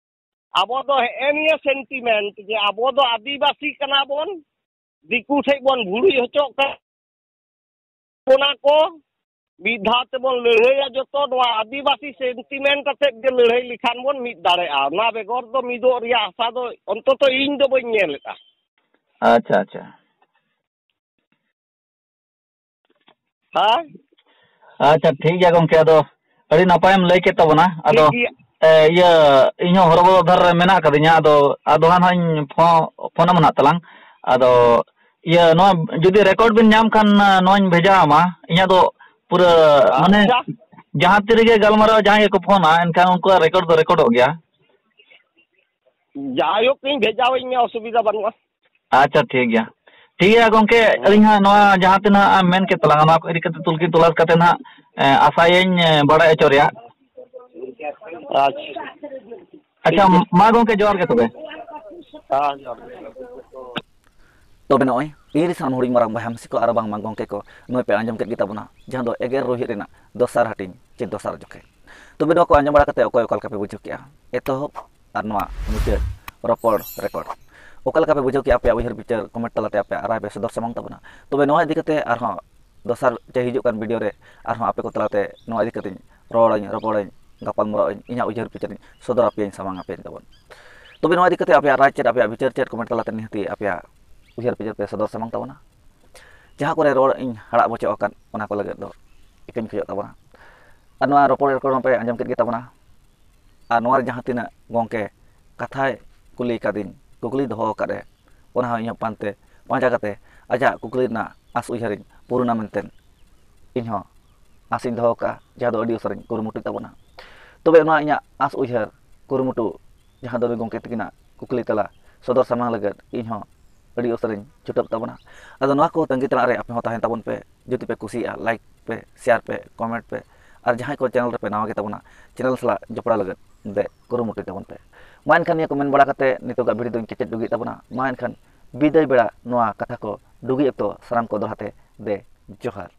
ᱟᱵᱚ ᱫᱚ ᱦᱮᱸᱜᱼᱮ ᱱᱤᱭᱟᱹ ᱥᱮᱱᱴᱤᱢᱮᱱᱴ ᱡᱮ ᱟᱵᱚ ᱫᱚ ᱟᱹᱫᱤᱵᱟᱹᱥᱤ ᱠᱟᱱᱟ ᱵᱚᱱ, ᱫᱤᱠᱩ ᱴᱷᱮᱡ ᱵᱚᱱ ᱵᱷᱩᱲᱩᱡ ᱦᱚᱪᱚᱜ ᱠᱟᱱᱟ᱾ ᱚᱱᱟ ᱠᱚ ᱢᱤᱫ ᱫᱷᱟᱣ ᱛᱮᱵᱚᱱ ᱞᱟᱹᱲᱦᱟᱹᱭᱟ ᱡᱚᱛᱚ, ᱱᱚᱣᱟ ᱟᱹᱫᱤᱵᱟᱹᱥᱤ ᱥᱮᱱᱴᱤᱢᱮᱱᱴ ᱟᱛᱮᱫ ᱜᱮ ᱞᱟᱹᱲᱦᱟᱹᱭ ᱞᱮᱠᱷᱟᱱ ᱵᱚᱱ ᱢᱤᱫ ᱫᱟᱲᱮᱭᱟᱜᱼᱟ᱾ ᱚᱱᱟ ᱵᱮᱜᱚᱨ ᱫᱚ ᱢᱤᱫᱚᱜ ᱨᱮᱭᱟᱜ ᱟᱥᱟ ᱫᱚ ᱚᱱᱛᱚᱛᱚ ᱤᱧ ᱫᱚ ᱵᱟᱹᱧ ᱧᱮᱞ ᱮᱫᱟ᱾ ᱟᱪᱪᱷᱟ, ᱟᱪᱪᱷᱟ᱾ ᱦᱮᱸ? ᱟᱪᱪᱷᱟ, ᱴᱷᱤᱠ ᱜᱮᱭᱟ ᱜᱚᱢᱠᱮ, ᱟᱫᱚ ᱟᱹᱰᱤ ᱱᱟᱯᱟᱭᱮᱢ ᱞᱟᱹᱭ ᱠᱮᱫ ᱛᱟᱵᱚᱱᱟ᱾ ᱟᱫᱚ, ᱴᱷᱤᱠ ᱜᱮᱭᱟ᱾ ᱮ, ᱤᱭᱟᱹ, ᱤᱧᱦᱚᱸ ᱦᱚᱨᱚᱵᱚᱨᱚ ᱫᱷᱟᱨᱟ ᱨᱮ ᱢᱮᱱᱟᱜ ᱟᱠᱟᱫᱤᱧᱟ᱾ ᱟᱫᱚ, ᱟᱫᱚ ᱦᱟᱸᱜ ᱤᱧ ᱯᱷᱳ-, ᱯᱷᱳᱱ ᱟᱢᱟ ᱱᱟᱦᱟᱜ ᱛᱟᱞᱟᱝ᱾ ᱟᱫᱚ, ᱤᱭᱟᱹ, ᱱᱚᱣᱟ ᱡᱩᱫᱤ ᱨᱮᱠᱚᱨᱰ ᱵᱤᱱ ᱧᱟᱢ ᱠᱷᱟᱱ, ᱟ, ᱱᱚᱣᱟᱧ ᱵᱷᱮᱡᱟ ᱟᱢᱟ᱾ ᱤᱧᱟᱹᱜ ᱫᱚ ᱯᱩᱨᱟᱹ, ᱢᱟᱱᱮ, ᱟᱪᱪᱷᱟ᱾ ᱡᱟᱦᱟᱸ ᱛᱤ ᱨᱮᱜᱮ ᱜᱟᱞᱢᱟᱨᱟᱣ ᱡᱟᱦᱟᱸᱭ ᱜᱮᱠᱚ ᱯᱷᱳᱱᱟ, ᱮᱱᱠᱷᱟᱱ ᱩᱱᱠᱩᱣᱟᱜ ᱨᱮᱠᱚᱨᱰ ᱫᱚ ᱨᱮᱠᱚᱨᱰᱚᱜ ᱜᱮᱭᱟ᱾ ᱡᱟᱭᱦᱳᱠ, ᱤᱧ ᱵᱷᱮᱡᱟᱣᱟᱹᱧ ᱢᱮ, ᱚᱥᱩᱵᱤᱫᱷᱟ ᱵᱟᱹᱱᱩᱜᱼᱟ᱾ ᱟᱪᱪᱷᱟ, ᱴᱷᱤᱠ ᱜᱮᱭᱟ᱾ ᱴᱷᱤᱠ ᱜᱮᱭᱟ ᱜᱚᱢᱠᱮ, ᱟᱹᱞᱤᱧ ᱦᱟᱸᱜ ᱱᱚᱣᱟ ᱡᱟᱦᱟᱸ ᱛᱤᱱᱟᱹᱜ ᱮᱢ ᱢᱮᱱ ᱠᱮᱫ ᱛᱟᱞᱟᱝᱟ, ᱱᱚᱣᱟ ᱠᱚ ᱤᱫᱤ ᱠᱟᱛᱮ ᱛᱩᱞᱠᱤ ᱛᱚᱞᱟᱥ ᱠᱟᱛᱮ ᱦᱟᱸᱜ, ᱮ, ᱟᱥᱟᱭᱟᱹᱧ, ᱮ, ᱵᱟᱲᱟᱭ ᱦᱚᱪᱚ ᱨᱮᱭᱟᱜ᱾ ᱟᱪᱪᱷᱟ᱾ ᱟᱪᱪᱷᱟ, ᱢᱟ ᱜᱚᱢᱠᱮ, ᱡᱚᱦᱟᱨ ᱜᱮ ᱛᱚᱵᱮ᱾ ᱦᱮᱸ, ᱡᱚᱦᱟᱨ ᱜᱮ᱾ ᱛᱚᱵᱮ ᱱᱚᱜᱼᱚᱭ ᱤᱧ ᱨᱮ ᱥᱟᱱᱟᱢ ᱦᱩᱰᱤᱧ ᱢᱟᱨᱟᱝ ᱵᱚᱭᱦᱟ ᱢᱤᱥᱤ ᱠᱚ ᱟᱨ ᱵᱟᱝᱢᱟ ᱜᱚᱢᱠᱮ ᱠᱚ, ᱱᱚᱜᱼᱚᱭ ᱯᱮ ᱟᱸᱡᱚᱢ ᱠᱮᱫ ᱜᱮ ᱛᱟᱵᱚᱱᱟ, ᱡᱟᱦᱟᱸ ᱫᱚ ᱮᱜᱮᱨ ᱨᱩᱦᱤᱫ ᱨᱮᱱᱟᱜ ᱫᱚᱥᱟᱨ ᱦᱟᱹᱴᱤᱧ ᱪᱮ ᱫᱚᱥᱟᱨ ᱡᱚᱠᱷᱮᱡ᱾ ᱛᱚᱵᱮ ᱱᱚᱣᱟ ᱠᱚ ᱟᱸᱡᱚᱢ ᱵᱟᱲᱟ ᱠᱟᱛᱮ ᱚᱠᱚᱭ ᱚᱠᱟ ᱞᱮᱠᱟ ᱯᱮ ᱵᱩᱡᱷᱟᱹᱣ ᱠᱮᱜᱼᱟ? ᱮᱛᱚᱦᱚᱵ ᱟᱨ ᱱᱚᱣᱟ ᱢᱩᱪᱟᱹᱫ ᱨᱚᱯᱚᱲ ᱨᱮᱠᱚᱨᱰ᱾ ᱚᱠᱟ ᱞᱮᱠᱟ ᱯᱮ ᱵᱩᱡᱷᱟᱹᱣ ᱠᱮᱜᱼᱟ? ᱟᱯᱮᱭᱟᱜ ᱩᱭᱦᱟᱹᱨ ᱵᱤᱪᱟᱹᱨ ᱠᱚᱢᱮᱱᱴ ᱛᱟᱞᱟᱛᱮ ᱟᱯᱮᱭᱟᱜ ᱨᱟᱭ ᱯᱮ ᱥᱚᱫᱚᱨ ᱥᱟᱢᱟᱝ ᱛᱟᱵᱚᱱᱟ᱾ ᱛᱚᱵᱮ ᱱᱚᱣᱟ ᱤᱫᱤ ᱠᱟᱛᱮ ᱟᱨᱦᱚᱸ ᱫᱚᱥᱟᱨ ᱪᱮ ᱦᱤᱡᱩᱜ ᱠᱟᱱ ᱵᱷᱤᱰᱤᱭᱳ ᱨᱮ ᱟᱨᱦᱚᱸ ᱟᱯᱮ ᱠᱚ ᱛᱟᱞᱟᱛᱮ ᱱᱚᱣᱟ ᱤᱫᱤ ᱠᱟᱛᱮᱧ ᱨᱚᱲᱟᱹᱧ, ᱨᱚᱯᱚᱲᱟᱹᱧ, ᱜᱟᱯᱟᱞ ᱢᱟᱨᱟᱣᱟᱹᱧ, ᱤᱧᱟᱹᱜ ᱩᱭᱦᱟᱹᱨ ᱵᱤᱪᱟᱹᱨᱤᱧ ᱥᱚᱫᱚᱨ ᱟᱯᱮᱭᱟᱹᱧ, ᱥᱟᱢᱟᱝ ᱟᱯᱮᱭᱟᱹᱧ ᱛᱟᱵᱚᱱ᱾ ᱛᱚᱵᱮ ᱱᱚᱣᱟ ᱤᱫᱤ ᱠᱟᱛᱮ ᱟᱯᱮᱭᱟᱜ ᱨᱟᱭ ᱪᱮᱫ, ᱟᱯᱮᱭᱟᱜ ᱵᱤᱪᱟᱹᱨ ᱪᱮᱫ, ᱠᱚᱢᱮᱱᱴ ᱛᱟᱞᱟᱛᱮ ᱱᱤᱦᱟᱹᱛᱤ ᱟᱯᱮᱭᱟᱜ ᱩᱭᱦᱟᱹᱨ ᱵᱤᱪᱟᱹᱨ ᱯᱮ ᱥᱚᱫᱚᱨ ᱥᱟᱢᱟᱝ ᱛᱟᱵᱚᱱᱟ᱾ ᱡᱟᱦᱟᱸ ᱠᱚᱨᱮ ᱨᱚᱲ ᱤᱧ ᱦᱟᱲᱟᱜ ᱵᱚᱪᱚᱜ ᱟᱠᱟᱫ, ᱚᱱᱟ ᱠᱚ ᱞᱟᱹᱜᱤᱫ ᱫᱚ ᱤᱠᱟᱹᱧ ᱠᱷᱚᱡᱚᱜ ᱛᱟᱵᱚᱱᱟ᱾ ᱟᱨ ᱱᱚᱣᱟ ᱨᱚᱯᱚᱲ ᱨᱮᱠᱚᱨᱰ ᱦᱚᱸᱯᱮ ᱟᱸᱡᱚᱢ ᱠᱮᱫ ᱜᱮ ᱛᱟᱵᱚᱱᱟ᱾ ᱟᱨ ᱱᱚᱣᱟ ᱨᱮ ᱡᱟᱦᱟᱸ ᱛᱤᱱᱟᱹᱜ ᱜᱚᱢᱠᱮ ᱠᱟᱛᱷᱟᱭ ᱠᱩᱞᱤ ᱠᱟᱫᱤᱧ, ᱠᱩᱠᱞᱤ ᱫᱚᱦᱚ ᱟᱠᱟᱫ ᱮ, ᱚᱱᱟ ᱦᱚᱸ ᱤᱧ ᱦᱚᱸ ᱯᱟᱱᱛᱮ ᱯᱟᱸᱡᱟ ᱠᱟᱛᱮ ᱟᱡᱟᱜ ᱠᱩᱠᱞᱤ ᱨᱮᱱᱟᱜ ᱟᱸᱥ ᱩᱭᱦᱟᱹᱨᱤᱧ ᱯᱩᱨᱩᱱᱟ ᱢᱮᱱᱛᱮ ᱤᱧ ᱦᱚᱸ ᱟᱸᱥᱤᱧ ᱫᱚᱦᱚ ᱠᱟᱜᱼᱟ, ᱡᱟᱦᱟᱸ ᱫᱚ ᱟᱹᱰᱤ ᱩᱥᱟᱹᱨᱟᱧ ᱠᱩᱨᱩᱢᱩᱴᱩᱭ ᱛᱟᱵᱚᱱᱟ᱾ ᱛᱚᱵᱮ ᱱᱚᱣᱟ ᱤᱧᱟᱹᱜ ᱟᱸᱥ ᱩᱭᱦᱟᱹᱨ ᱠᱩᱨᱩᱢᱩᱴᱩ ᱡᱟᱦᱟᱸ ᱫᱚ ᱜᱚᱢᱠᱮ ᱛᱟᱹᱠᱤᱱᱟᱜ ᱠᱩᱠᱞᱤ ᱛᱮᱞᱟ ᱥᱚᱫᱚᱨ ᱥᱟᱢᱟᱝ ᱞᱟᱹᱜᱤᱫ ᱤᱧ ᱦᱚᱸ ᱟᱹᱰᱤ ᱩᱥᱟᱹᱨᱟᱧ ᱪᱷᱩᱴᱟᱹᱜ ᱛᱟᱵᱚᱱᱟ᱾ ᱟᱫᱚ ᱱᱚᱣᱟ ᱠᱚ ᱛᱟᱺᱜᱤ ᱛᱟᱲᱟᱜ ᱨᱮ ᱟᱯᱮ ᱦᱚᱸ ᱛᱟᱦᱮᱱ ᱛᱟᱵᱚᱱ ᱯᱮ᱾ ᱡᱩᱫᱤ ᱯᱮ ᱠᱩᱥᱤᱭᱟᱜᱼᱟ, ᱞᱟᱭᱤᱠ ᱯᱮ, ᱥᱮᱭᱟᱨ ᱯᱮ, ᱠᱚᱢᱮᱱᱴ ᱯᱮ, ᱟᱨ ᱡᱟᱦᱟᱸᱭ ᱠᱚ ᱪᱮᱱᱮᱞ ᱨᱮᱯᱮ ᱱᱟᱣᱟ ᱜᱮ ᱛᱟᱵᱚᱱᱟ, ᱪᱮᱱᱮᱞ ᱥᱟᱞᱟᱜ ᱡᱚᱯᱲᱟᱣ ᱞᱟᱹᱜᱤᱫ ᱫᱮ ᱠᱩᱨᱩᱢᱩᱴᱩᱭ ᱛᱟᱵᱚᱱ ᱯᱮ᱾ ᱢᱟ ᱮᱱᱠᱷᱟᱱ ᱱᱤᱭᱟᱹ ᱠᱚ ᱢᱮᱱ ᱵᱟᱲᱟ ᱠᱟᱛᱮ ᱱᱤᱛᱚᱜᱟᱜ ᱵᱷᱤᱰᱤᱭᱳ ᱫᱚᱧ ᱠᱮᱪᱮᱫ ᱰᱩᱜᱤᱭᱮᱫ ᱛᱟᱵᱚᱱᱟ᱾ ᱢᱟ ᱮᱱᱠᱷᱟᱱ ᱵᱤᱫᱟᱹᱭ ᱵᱮᱲᱟ ᱱᱚᱣᱟ ᱠᱟᱛᱷᱟ ᱠᱚ ᱰᱩᱜᱤ ᱚᱠᱛᱚ ᱥᱟᱱᱟᱢ ᱠᱚ ᱫᱚᱲᱦᱟ ᱛᱮ ᱫᱮ ᱡᱚᱦᱟᱨ᱾